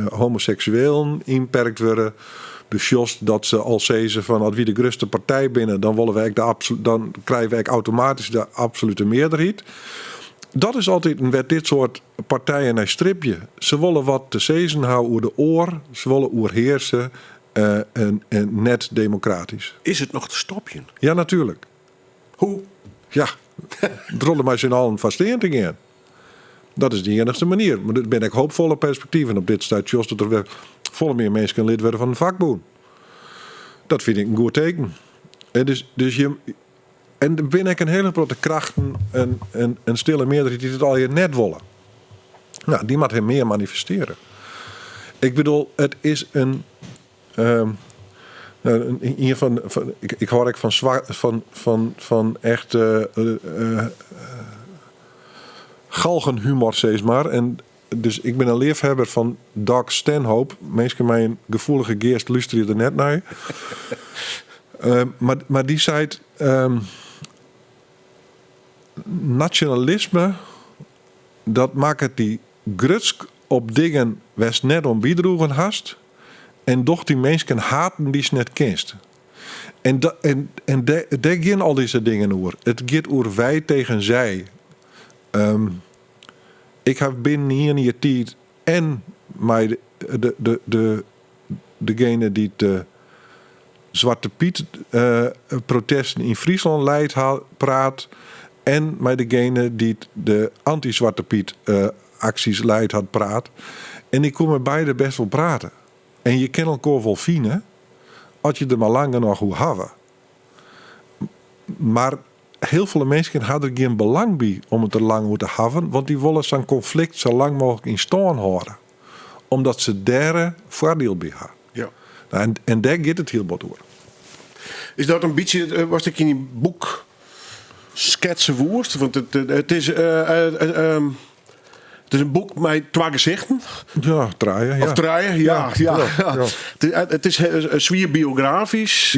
homoseksuelen inperkt worden. Dus just dat ze al zeggen van als we de grootste partij binnen, dan willen wij de dan krijgen wij automatisch de absolute meerderheid. Dat is altijd een wet dit soort partijen naar stripje. Ze willen wat te zezen houden oer de oor. Ze willen oer heersen en net democratisch. Is het nog te stopjen? Ja, natuurlijk. Hoe? Ja, drollen maar z'n allen vast in te gaan. Dat is de enigste manier. Maar dat ben ik hoopvolle perspectieven op dit staat. Jos, dat er weer volle meer mensen lid worden van een vakboen. Dat vind ik een goed teken. En dus, dus je, en er ben ik een hele grote krachten en een stille meerderheid die het al je net willen. Nou, die moet hem meer manifesteren. Ik bedoel, het is een... nou, een, in ieder geval, van, ik, ik hoor ik van zwa-, van, van, van echt galgenhumor, zeg maar. En dus ik ben een liefhebber van Doug Stanhope. Mensen mijn gevoelige geest luisteren er net naar. Maar die zei nationalisme, dat maakt het die grutsk op dingen west net om biedroegen hast. En doch die mensen haten die ze net kenst. En daar gaan al deze dingen over. Het gaat over wij tegen zij. Ik heb binnen hier in je tijd en mij degene die de Zwarte Piet protesten in Friesland leidt, praat. En mij degene die de anti-Zwarte Piet acties leidt had praat. En ik kon met beide best wel praten. En je kan elkaar wel vinden, als je er maar lang genoeg hoe hebben. Maar heel veel mensen hadden er geen belang bij om het er lang hoe te hebben, want die willen zo'n conflict zo lang mogelijk in stand houden. Omdat ze daar voordeel bij hebben. En daar gaat het heel wat door. Is dat een beetje, was ik in je boek schetsen woest? Want het is een boek met twee gezichten. Ja, draaien. Ja. Of draaien, ja, Ja, ja, ja, ja. ja. Het is zwier biografisch.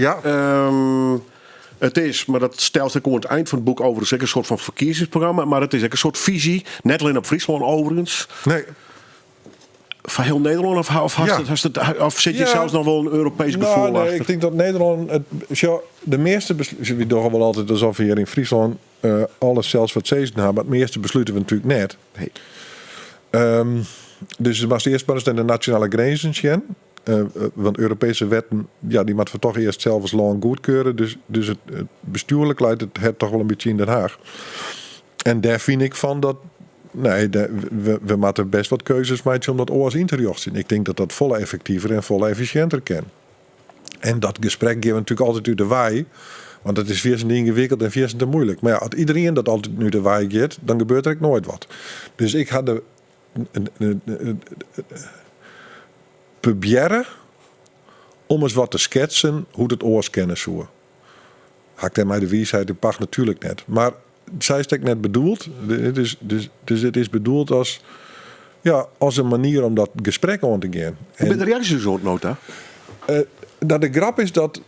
Het is, maar dat stelt zich aan het eind van het boek overigens ook een soort van verkiezingsprogramma. Maar het is ook een soort visie. Net alleen op Friesland overigens. Nee. Van heel Nederland of, of, of zit je zelfs nog wel een Europees gevoel Nee, achter? ik denk dat Nederland... Het, zo, de meeste beslu-, we doen wel altijd alsof we hier in Friesland alles zelfs wat zezen hebben. Maar het meeste besluiten we natuurlijk net. Dus het was eerst maar eens naar de nationale grenzen zien. Want Europese wetten, ja, die moeten we toch eerst zelf als land goedkeuren. Dus het bestuurlijk leidt het toch wel een beetje in Den Haag. En daar vind ik van dat... Nee, we moeten best wat keuzes maken om dat oors in te richten. Ik denk dat dat volle effectiever en volle efficiënter kan. En dat gesprek geven we natuurlijk altijd uit de waai. Want het is weer ingewikkeld en weer te moeilijk. Maar ja, als iedereen dat altijd nu de waai gaat, dan gebeurt er ook nooit wat. Dus ik had de, proberen om eens wat te schetsen hoe het oors kennen zou. Hakt hij mij de wijsheid in pacht natuurlijk net. Maar zij is het net bedoeld. Het is, dus het is bedoeld als een manier om dat gesprek aan te gaan. Hoe ben de reacties zo nota? De grap is dat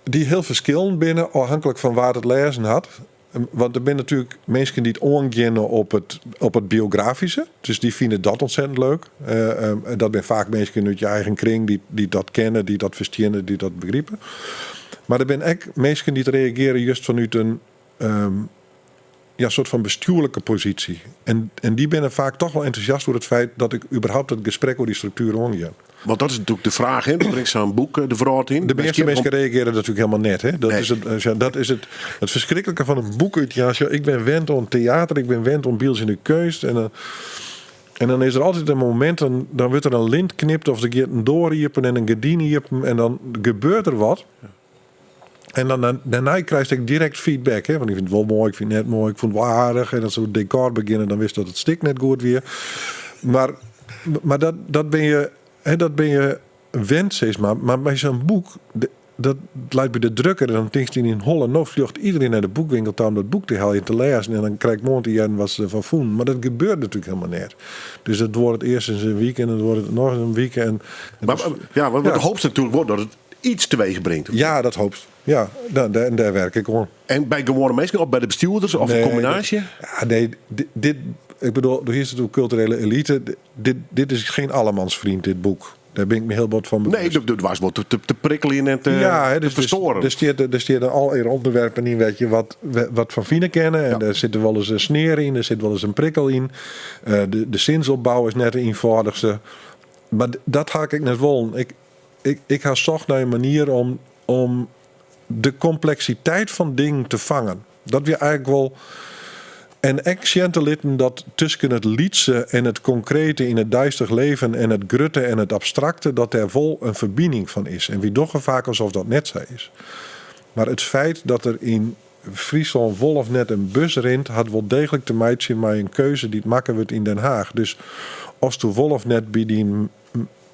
die heel verschillen binnen, afhankelijk van waar het lezen had. Want er zijn natuurlijk mensen die het ongennen op het biografische. Dus die vinden dat ontzettend leuk. En dat zijn vaak mensen uit je eigen kring die dat kennen, die dat verstehen, die dat begrijpen. Maar er zijn ook mensen die het reageren juist vanuit een ja, soort fan bestjoerlike posysje. En, en dy binne faak toch wol entûsjast oer it feit dat ik überhaupt it gesprek oer dy struktuer oangean. Want dat is natuerlik de fraach, hè? Do bringst sa'n boek de wrâld yn. De measte minsken reagearje natuerlik helemaal net. Hè? Dat Nee. is, het, ja, dat is het, het ferskriklike fan in boek útjaan. Sjoch, ik bin wend oan teater, ik bin wend oan byldzjende keunst. En dan, en dan is der altyd in momint, dan, dan wurdt der in lint knipt of der giet in doar iepen en in gerdyn iepen en dan gebeurt der wat. En dan, dan, dêrnei krijst ek direkt feedback. Hè? Want ik fyn it wol moai, ik fyn it net moai, ik fûn it wol aardich. En as se oer it dekor begjinne, dan witst dat it stik net goed wie. Mar, mar dat, dat bin je, hè, dat bin je wend, sis mar. Mar by sa'n boek, dat leit by de drukker en dan tinkst yn dyn holle, no fljocht iderien nei de boekwinkel ta om dat boek te heljen, te lêzen. En dan krij ik moarn te hearren wat se derfan fûnen. Mar dat gebeurt natuerlik helemaal net. Dus dat duorret earst ris in wike en dan duorret it noch ris in wike. En, en Mar, dus- ja, want Ja. do hopest natuerlik wol dat it iets teweech bringt. Ja, dat hopest. Ja, nou, dêr, en dêr werk ik oan. En by gewoane minsken of by de bestjoerders of in Nee, kombinaasje? Ja, nee, dit, dit, ik bedoel, do hiest it oer kulturele elite. Dit, dit is geen allemansvriend, dit boek. Dêr bin ik my hiel bot fan Nee, bewust. dat, dat was wol te, te, te prikkeljen en te, ja, hè, te dus, dus, ferstoaren. der stiet, der stiet allegear ûnderwerpen yn wêr't je wat, wat fan fine kinne. En Ja. der sit wol ris in snear yn, der sit wol ris in prikkel yn. Eh, de, de sinsopbou is net de ienfâldichste. Mar dat ha ik ek net wollen. Ik, ik, ik ha socht nei in manier om, om de kompleksiteit fan dingen te fangen. Dat wie eigentlik wol. En ek sjen te litten dat tusken it lytse en it konkrete yn it deistich leven en it grutte en it abstrakte, dat dêr wol in ferbining fan is. En wy dogge faak alsof dat net sa is. Mar it feit dat der yn Fryslân wol of net in bus rint, hat wol deeglik te meitsjen mei in keuze dy't makke wurdt yn Den Haach. Dus oftsto wol of net by dyn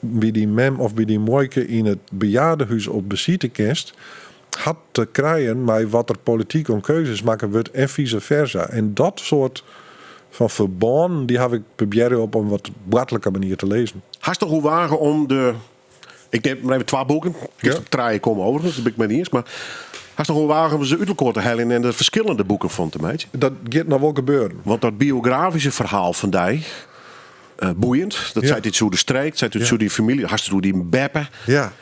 by dyn mem of by dyn muoike yn it bejaardehûs op besite kinst, hat te krijen mei wat der polityk oan keuzes makke wurdt en vice versa. En dat soart fan ferbânen dy haw ik probearre op in wat boartlike manier te lizzen. Hast noch oerwage om de. Ik neam mar even twa boeken. Kinst Ja. op trije komme overigens, dat bin ik mei iens. Mar hast noch oerwage om se út elkoar te heljen en der ferskillende boeken fan te meitsjen? Dat giet noch wol gebeuren. Want dat biografyske ferhaal fan dy, eh, boeiend. Dat Ja. seit yts oer de streek, seit yts Ja. oer dyn famylje, hast it oer dyn beppe. Ja.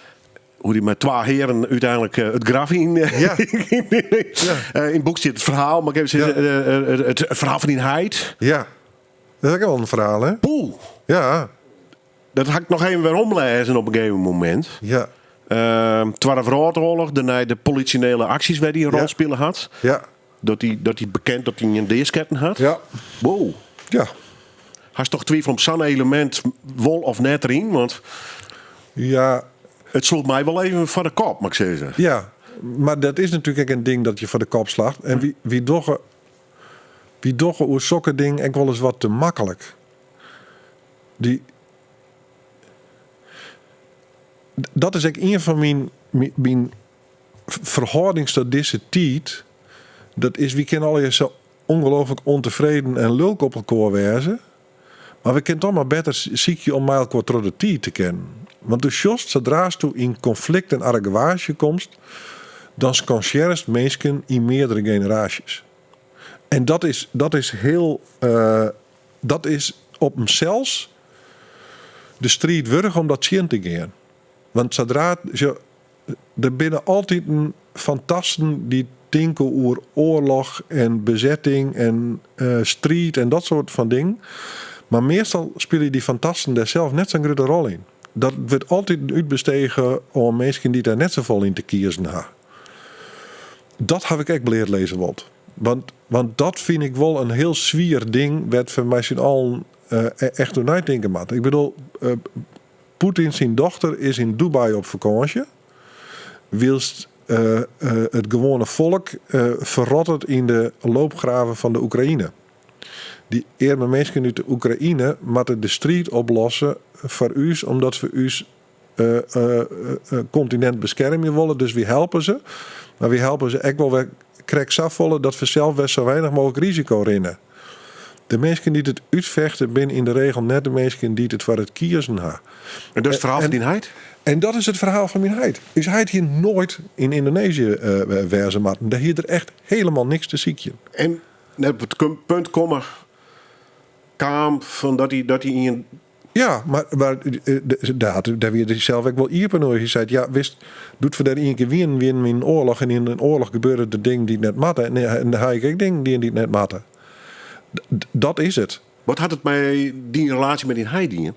Hoe dy mei twa hearen úteinlik eh, it graf yn. Ja. ja. Yn it boek stiet it ferhaal, mar ik even sizze, Ja. eh, it, it ferhaal fan dyn heit. Ja. Dat is ek wol in ferhaal, hè? Poeh, Ja. dat ha ik noch even weromlêzen op in gegeven momint. Ja. Twadde Wrâldoarloch, dêrnei de polisjonele aksjes wêr't hy in rol Ja. spile hat. Ja. Dat hy, dat hy bekend dat hy in deasketten hat. Ja. Wow. Ja. Hast toch twivel om sa'n elemint wol of net deryn? Want Ja. it sloech my wol even foar de kop, moat ik sizze. Ja, mar dat is natuerlik ek in ding dat je foar de kop slacht. En wy, wy dogge, wy dogge oer sokke dingen ek wolris wat te maklik. Dy, dat is ek ien fan myn, myn, myn ferhâldings ta dizze tiid. Dat is, wy kinne allegear sa ongelooflik ûntefreden en lulk op elkoar wêze. Mar we kinne toch mar better sykje om mei elkoar troch de tiid te kinnen. Want do sjochst, sadra'tsto yn konflikt en argewaasje komst, dan skansearrest minsken yn meardere generaasjes. En dat is, dat is hiel, eh, dat is op himsels de striid wurdich om dat tsjin te gean. Want sadra, sjoch, der binne altiten fantasten dy't tinke oer oarloch en besetting en eh, striid en dat soart fan dingen. Mar meastal spylje dy fantasten dêr sels net sa'n grutte rol yn. Dat wurdt altyd útbestege oan minsken dy't dêr net safolle yn te kiezen ha. Dat haw ik ek bleatlizze wold. Want, want dat fyn ik wol in hiel swier ding wêr't we mei syn allen eh, echt oer neitinke moatte. Ik bedoel, eh, Poetin syn dochter is yn Dubai op fakânsje, wylst eh, it gewoane folk ferrottet yn de loopgraven fan de Oekraïne. Dy earme minsken út de Oekraïne moatte de striid oplosse foar ús omdat we ús kontinint beskermje wolle. Dus wy helpe se. Mar wy helpe se ek wol wer krekt safolle dat we sels wer sa weinich mooglik risiko rinne. De minsken dy't it útfechte binne yn de regel net de minsken dy't it foar it kiezen ha. En dat is it ferhaal fan dyn heit? En dat is it ferhaal fan myn heit. Us heit hie noait yn Yndonezië wêze moatten. Dêr hie er echt hielendal niks te sykjen. En net op it punt komme kaam fan dat hy, dat hy ien. Ja, mar, mar dêr hat, dêr wie er sels ek wol iepen oer. Hy sei, ja, witst, doe't we dêr ien kear wienen, wienen we yn in oarloch. En yn in oarloch gebeure der dingen dy't net moatte. En, en dêr ha ik ek dingen dien dy't net moatte. Dat is it. Wat hat it mei dyn relaasje mei dyn heit dien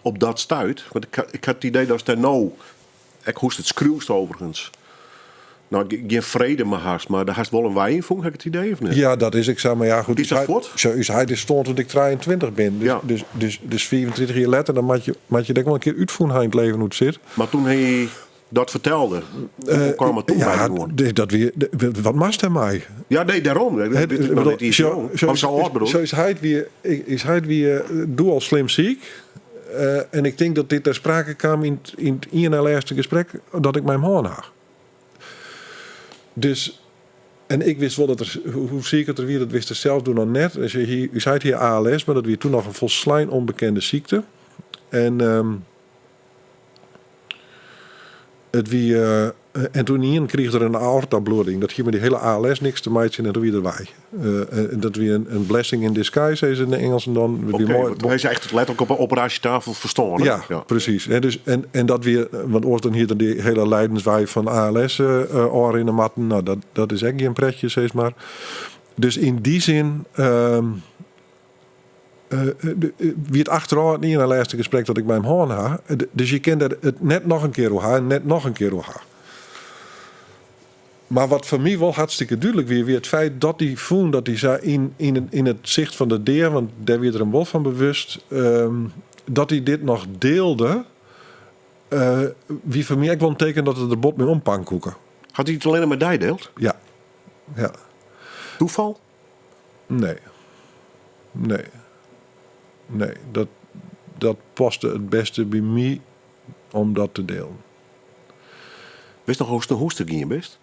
op dat stuit? Want ik ha it idee datst dêr no, ek hoe'tst it skriuwst overigens, no, gjin frede mei hast, mar dêr hast wol in wei yn fûn, ha ik it idee, of net? Ja, dat is ek sa. Mar ja, goed. Is dat fuort? Zo, ús heit is stoarn toen ik 23 bin. Dus, dus 35 jier letter, dan moat je it ek wol in kear útfûn ha yn it leven hoe't it sit. Mar toen hy dat fertelde, hoe kaam it toen by Ja, dy oan? dat wie, wat moatst dêrmei? Ja, nee, dêrom. Dat wit ik noch net iens jong. Of sa âld bedoel Zo is heit wie, is heit wie doe al slim siik. En ik tink dat dit ter sprake kaam yn it ien nei lêste gesprek dat ik mei him hân ha. Dus, en ik wist wol dat er, hoe siik dat er wie, dat wist er sels doe noch net. Dus hy, ús heit hie ALS, mar dat wie toen noch in folslein ûnbekende sykte. En it wie, en toen ynienen krige er in aortabloeding. Dat hie mei dy hiele ALS niks te meitsjen en toen wie er wei. En dat wie in blessing in disguise, sizze de Ingelsen dan. Dat wie Oké, moai. want hy is echt letterlik op 'e operaasjetafel ferstoarn, hè? Ja, precies. Hè, dus, en dat wie, want oars dan hie er dy hiele lijdenswei fan ALS ôfrinne moatten. Nou, dat is ek gjin pretje, sis mar. Dus yn dy sin, wie it achterôf it ien nei lêste gesprek dat ik mei him hân ha. Dus je kin der it net noch in kear oer ha en net noch in kear oer ha. Mar wat foar my wol hartstikke dúdlik wie, wie it feit dat hy fûn dat hy sa yn it sicht fan de dea, want dêr wie er him wol fan bewust, dat hy dit noch deelde, wie foar my ek wol in teken dat er der bot mei ompankoeke. Hat hy it allinne mei dy deeld? Ja. Ja. Toefal? Nee. Nee. Nee, dat paste it bêste by my om dat te delen. Witst noch hoe'tst nei hûs ta gien bist?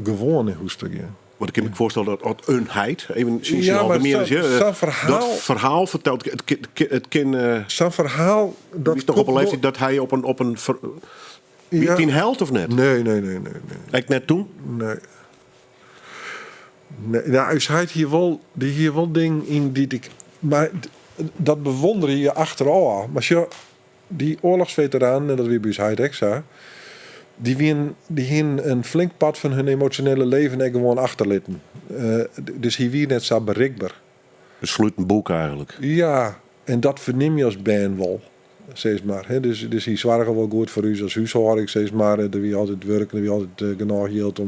Gewoan nei hûs ta gean. Want ik kin my foarstelle dat as in heit, even syn Ja, maar algemien is, sa'n ferhaal dat ferhaal fertelt, it kin, Sa'n ferhaal, dat Witst noch op in komt leeftiid dat hy op in, op in ver-, wie it dyn held of net? Nee, nee, nee, nee, nee. Ek net toen? Nee. Nee, nou, ús heit hie wol, dy hie wol dingen yn dy't ik, mar dat bewondere je achterôf. Mar sjoch, dy oarlochsveteranen, en dat wie by ús heit ek sa, dy wienen, dy hienen in flink part fan hun emosjonele leven ek gewoan achterlitten. Dus hy wie net sa berikber. In sluten boek eigentlik. Ja, en dat fernim je as bern wol, sis mar. Hè, dus hy soarge wol goed foar ús as húshâlding, sis mar. Der wie altyd wurk en der wie altyd genôch jild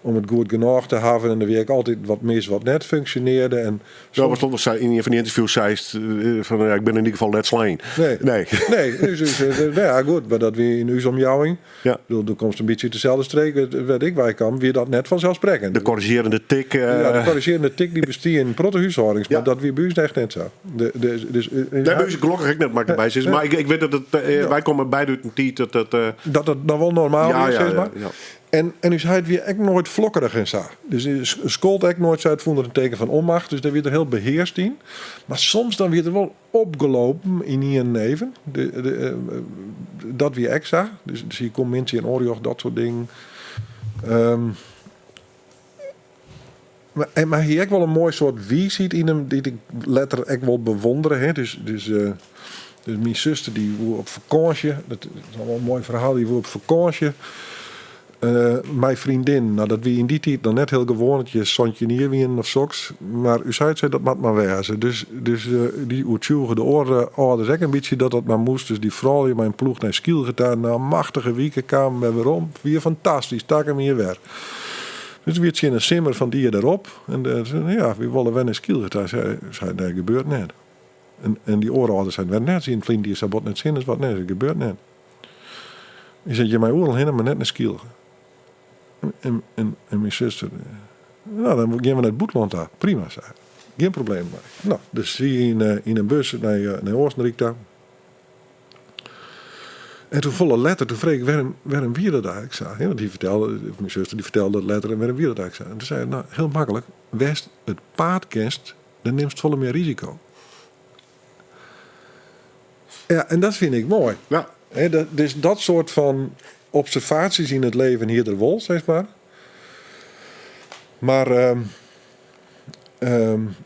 om it goed genôch te hawwen. En der wie ek altyd wat mis wat net funksjonearde. En Ja, wat stond er, zei, in een van die interviews zei het van, ja, ik ben in ieder geval net slein. Nee. Nee. Nee, dus, nou ja, goed, maar dat wie yn ús omjouwing. Ja. Ik bedoel, do komst in bytsje út deselde streek wêr't ik wei kam, wie dat net fanselssprekkend. De korrizjearjende tik, Ja, de korrizjearjende tik dy bestie yn in protte húshâldings, mar Ja. dat wie by ús echt net sa. De, dus, Nee, by ús gelokkich ek net, mar ik derby sizze. Nee. Mar ik wit dat it Ja. wy komme beide út in tiid dat dat Dat dat noch wol normaal Ja, wie, ja, sis ja, mar. ja. En ús heit wie ek noait flokkerich en sa. Dus hy skold ek noait, sa, it fûn er in teken fan onmacht. Dus dêr wie er hiel behearst yn. Mar soms dan wie er wol opgelopen yn ien even. Dat wie ek sa. Dus hy kom min tsjin oanrjocht, dat soart dingen. Mar hy hie ek wol in moai soart wiisheid yn him, dy't ik letter ek wol bewondere. Hè. Dus myn suster dy woe op fakânsje. Dat is al wol in moai ferhaal. Dy woe op fakânsje. Mei freondin. Nou, dat wie yn dy tiid noch net hiel gewoan, dat je 17 jier wienen of soks. Mar ús heit sei, dat moat mar wêze. Dus dy oertsjûge de oare âlders ek in bytsje dat dat mar moast. Dus dy froulju mei in ploech nei Skylge ta. Nou, machtige wike kamen wer werom. Wie fantastysk, takom jier wer. Dus wie it tsjin de simmer fan it jier dêrop. En se, ja, wy wolle wer nei Skylge ta. Sei, sei, nee, gebeurt net. En dy oare âlders seinen, wer net, yn it ferline die sa bot net sin is wat, nee, dat gebeurt net. Hy sei, je mei oeral hinne, mar net nei Skylge. En myn suster, nou, dan gean we nei it bûtenlân ta. Prima, sei hy. Gjin probleem mei. Nou, dus sy yn in bus nei Oostenryk ta. En toen folle letter, toen frege ik, wêrom wie dat eigentlik sa? Want hy fertelde, of myn suster dy fertelde dat letter, en wêrom wie dat eigentlik sa? En toen sei hy, nou, hiel maklik, wêr'tst it paad kenst, dan nimst folle mear risiko. Ja, en dat fyn ik moai. Ja. Hè, dat, dus dat soart fan observaasjes yn it leven hie er wol, sis mar. Mar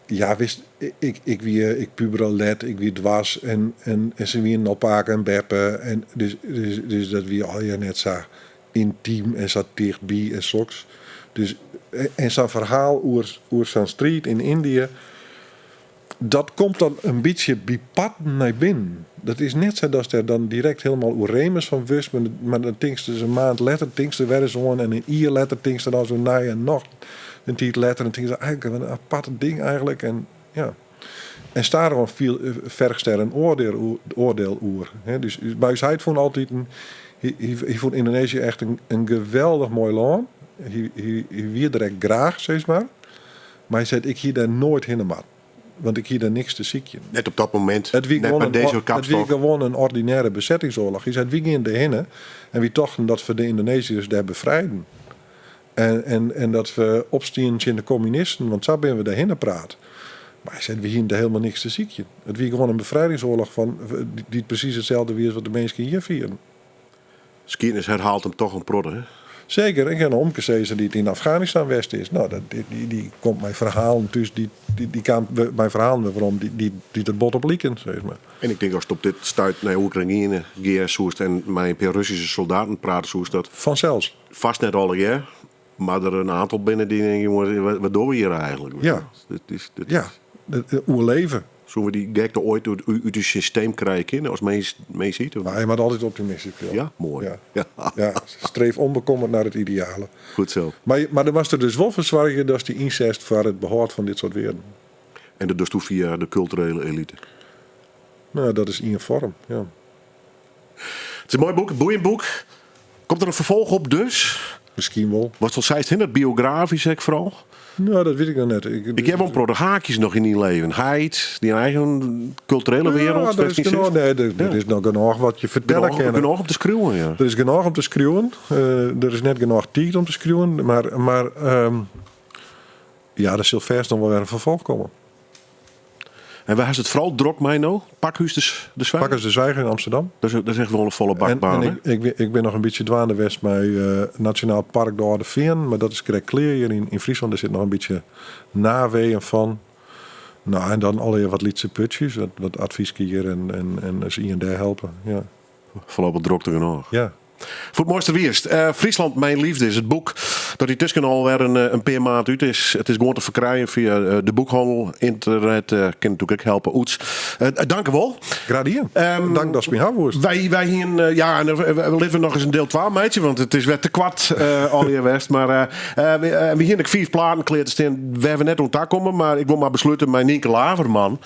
ja, wist, ik, ik wie, ik pubere let, ik wie dwars en se wienen al pake en beppe. En dus dat wie allegear net sa yntym en sa tichtby en soks. Dus, en sa'n ferhaal oer, oer sa'n striid yn Yndië, dat komt dan in bytsje by parten nei binnen. Dat is net sa datst der dan direkt hielendal oerémis fan wurdst, mar dan tinkst dus in maand letter tinkst der wer ris oan en in jier letter tinkst der dan sa nei en noch in tiid letter en tinkst eigentlik wat in apart ding eigentlik en ja. En stadichoan fergest dêr in oardiel, oardiel oer. Dus by ús heit fûn altyd in, hy, hy fûn Yndonezië echt in geweldich moai lân. Hy, hy, hy wie der ek graach, sis mar. Mar hy sei, ik hie dêr noait hinne moatten. Want ik hie dêr niks te sykjen. Net op dat momint, It wie net gewoan mei in, dizze it wie kapstok. gewoan in ordinêre besettingsoarloch. Hy sei, wy giene derhinne en wy tochten dat we de Yndoneziërs dêr befrijden. En, en, en dat we opstienen tsjin de kommunisten, want sa binne we dêrhinne praat. Mar hy sei, wy hiene dêr hielendal niks te sykjen. It wie gewoan in befrijdingsoarloch fan, dy't presys itselde wie as wat de minsken hjir fierden. Skiednis herhaalt him toch in protte, hè? Seker, ik ha in omkesizzer dy't yn Afganistan west is. No, dat, dy, dy, dy komt mei ferhalen thús, dy, dy, dy kaam mei ferhalen wer werom dy't, dy't, dy't der bot op liken, sis mar. En ik tink ast op dit stuit nei Oekraïne gean soest en mei in pear Russyske soldaten prate soest, dat Fansels. Fast net allegear, mar der in oantal binne dy't tinke, jonges, wat dogge we hjir eigentlik? Ja. Dit is, dit Ja, oerleve. Soene we dy gekte oait út, út ús systeem krije kinne as mens, mensheid? Mar je moatte altyd optimistysk bliuwe. Ja, moai. Ja. Ja. Ja, streef onbekommerd naar het ideale. Goed zo. Mar, mar dan moatst der dus wol foar soargje datst dy ynsetst foar it behâld fan dit soart wearden. En dat dochsto fia de kulturele elite. No, dat is ien foarm, ja. It is in moai boek, in boeiend boek. Komt der in ferfolch op dus? Miskien wol. Watst al seist, hè, dat biografysk ek foaral? No, dat wit ik noch net. Ik, Ik hear wol in protte haakjes noch yn dyn leven. Heit, dyn eigen kulturele wereld. Ja, der is genôch, nee, der is noch genôch wat je fertelle Genôch, kinne. genôch om te skriuwen, ja. Der is genôch om te skriuwen. Der is net genôch tiid om te skriuwen. Mar, mar ja, der sil fêst noch wol wer in ferfolch komme. En wêr hast it foaral drok mei no? Pakhuis de Zwijger? Pakhuis de Zwijger yn Amsterdam. Dat is echt wol in folle En, bakbaan, en hè? ik, ik, ik bin noch in bytsje dwaande west mei Nasjonaal Park de Alde Feanen, mar dat is krekt klear hjir yn Fryslân. Dêr sit noch in bytsje naweeën fan. No, en dan allegear wat lytse putsjes, wat advyske hjir en, en ris ien dêr helpe. Ja. Foarlopich drokte genôch. Ja. Foar it moaiste wiest. Friesland, mijn liefde is it boek dat yntusken al wer in pear maand út is. It is gewoan te ferkrijen fia de boekhannel. Ynternet kin natuerlik ek helpe. Oeds, dank wol. Graach dien. Dank datst my ha woest. Wy hienen, ja, en we litte noch ris in diel 2 meitsje, want it is wer te koart allegear west. Mar wy hienen ek 5 platen klear te stean wêr't we net oan ta komme. Mar ik wol mar beslute mei Nynke Laverman.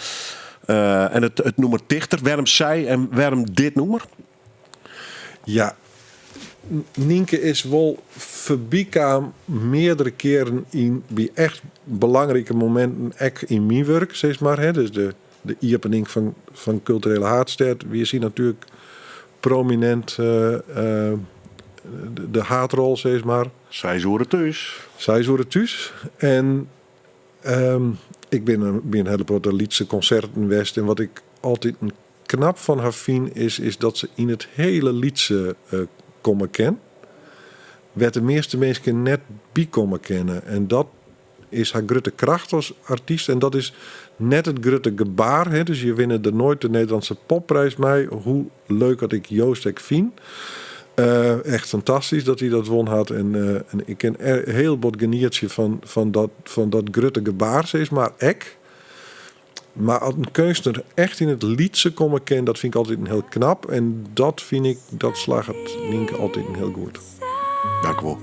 En it nûmer Tichter. Wêrom sy en wêrom dit nûmer? Ja, Nynke is wol foarbykaam meardere kearen yn by echt belangrike mominten ek yn myn wurk, sis mar. Hè. Dus de iepening fan Kulturele Haadstêd wie sy natuerlik prominint de haadrol, sis mar. Seis oere thús. Seis oere thús. En ik bin by in hiele protte lytse konserten west en wat ik altyd knap fan har fyn is, is dat se yn it hiele lytse komme kin. Wêr't de measte minsken net by komme kinne. En dat is har grutte kracht as artyst. En dat is net it grutte gebaar. Hè. Dus je winne der noait de Nederlandse popprijs mei. Hoe leuk dat ik Joost ek fyn. Echt fantastysk dat hy dat wûn hat. En ik kin hiel bot genietsje fan dat grutte gebaar, sis mar, ek. Mar as in keunstner echt yn it lytse komme kin, dat fyn ik altyd hiel knap. En dat fyn ik, dat slagget Nynke altyd hiel goed. Dank wol.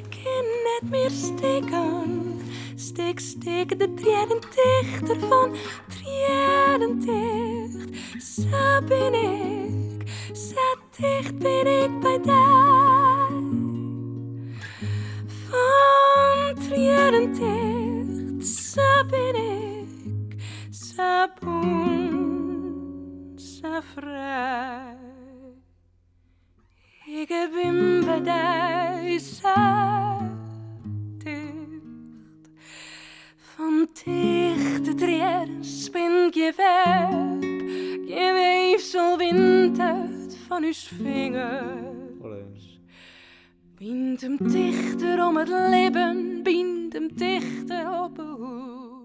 Kin net mear stikken. Stik, stik de triennen tichter fan triennen ticht. Sa bin ik, sa ticht bin ik by dy. Fan triennen ticht, sa bin ik, sa bûn, sa frij. Ik bin by dy sa ticht. Fan tichte triennen spint gjin web, gjin weefsel wynt it fan ús fingers. Bynt him tichter om it libben, bynt him tichter op 'e hûd.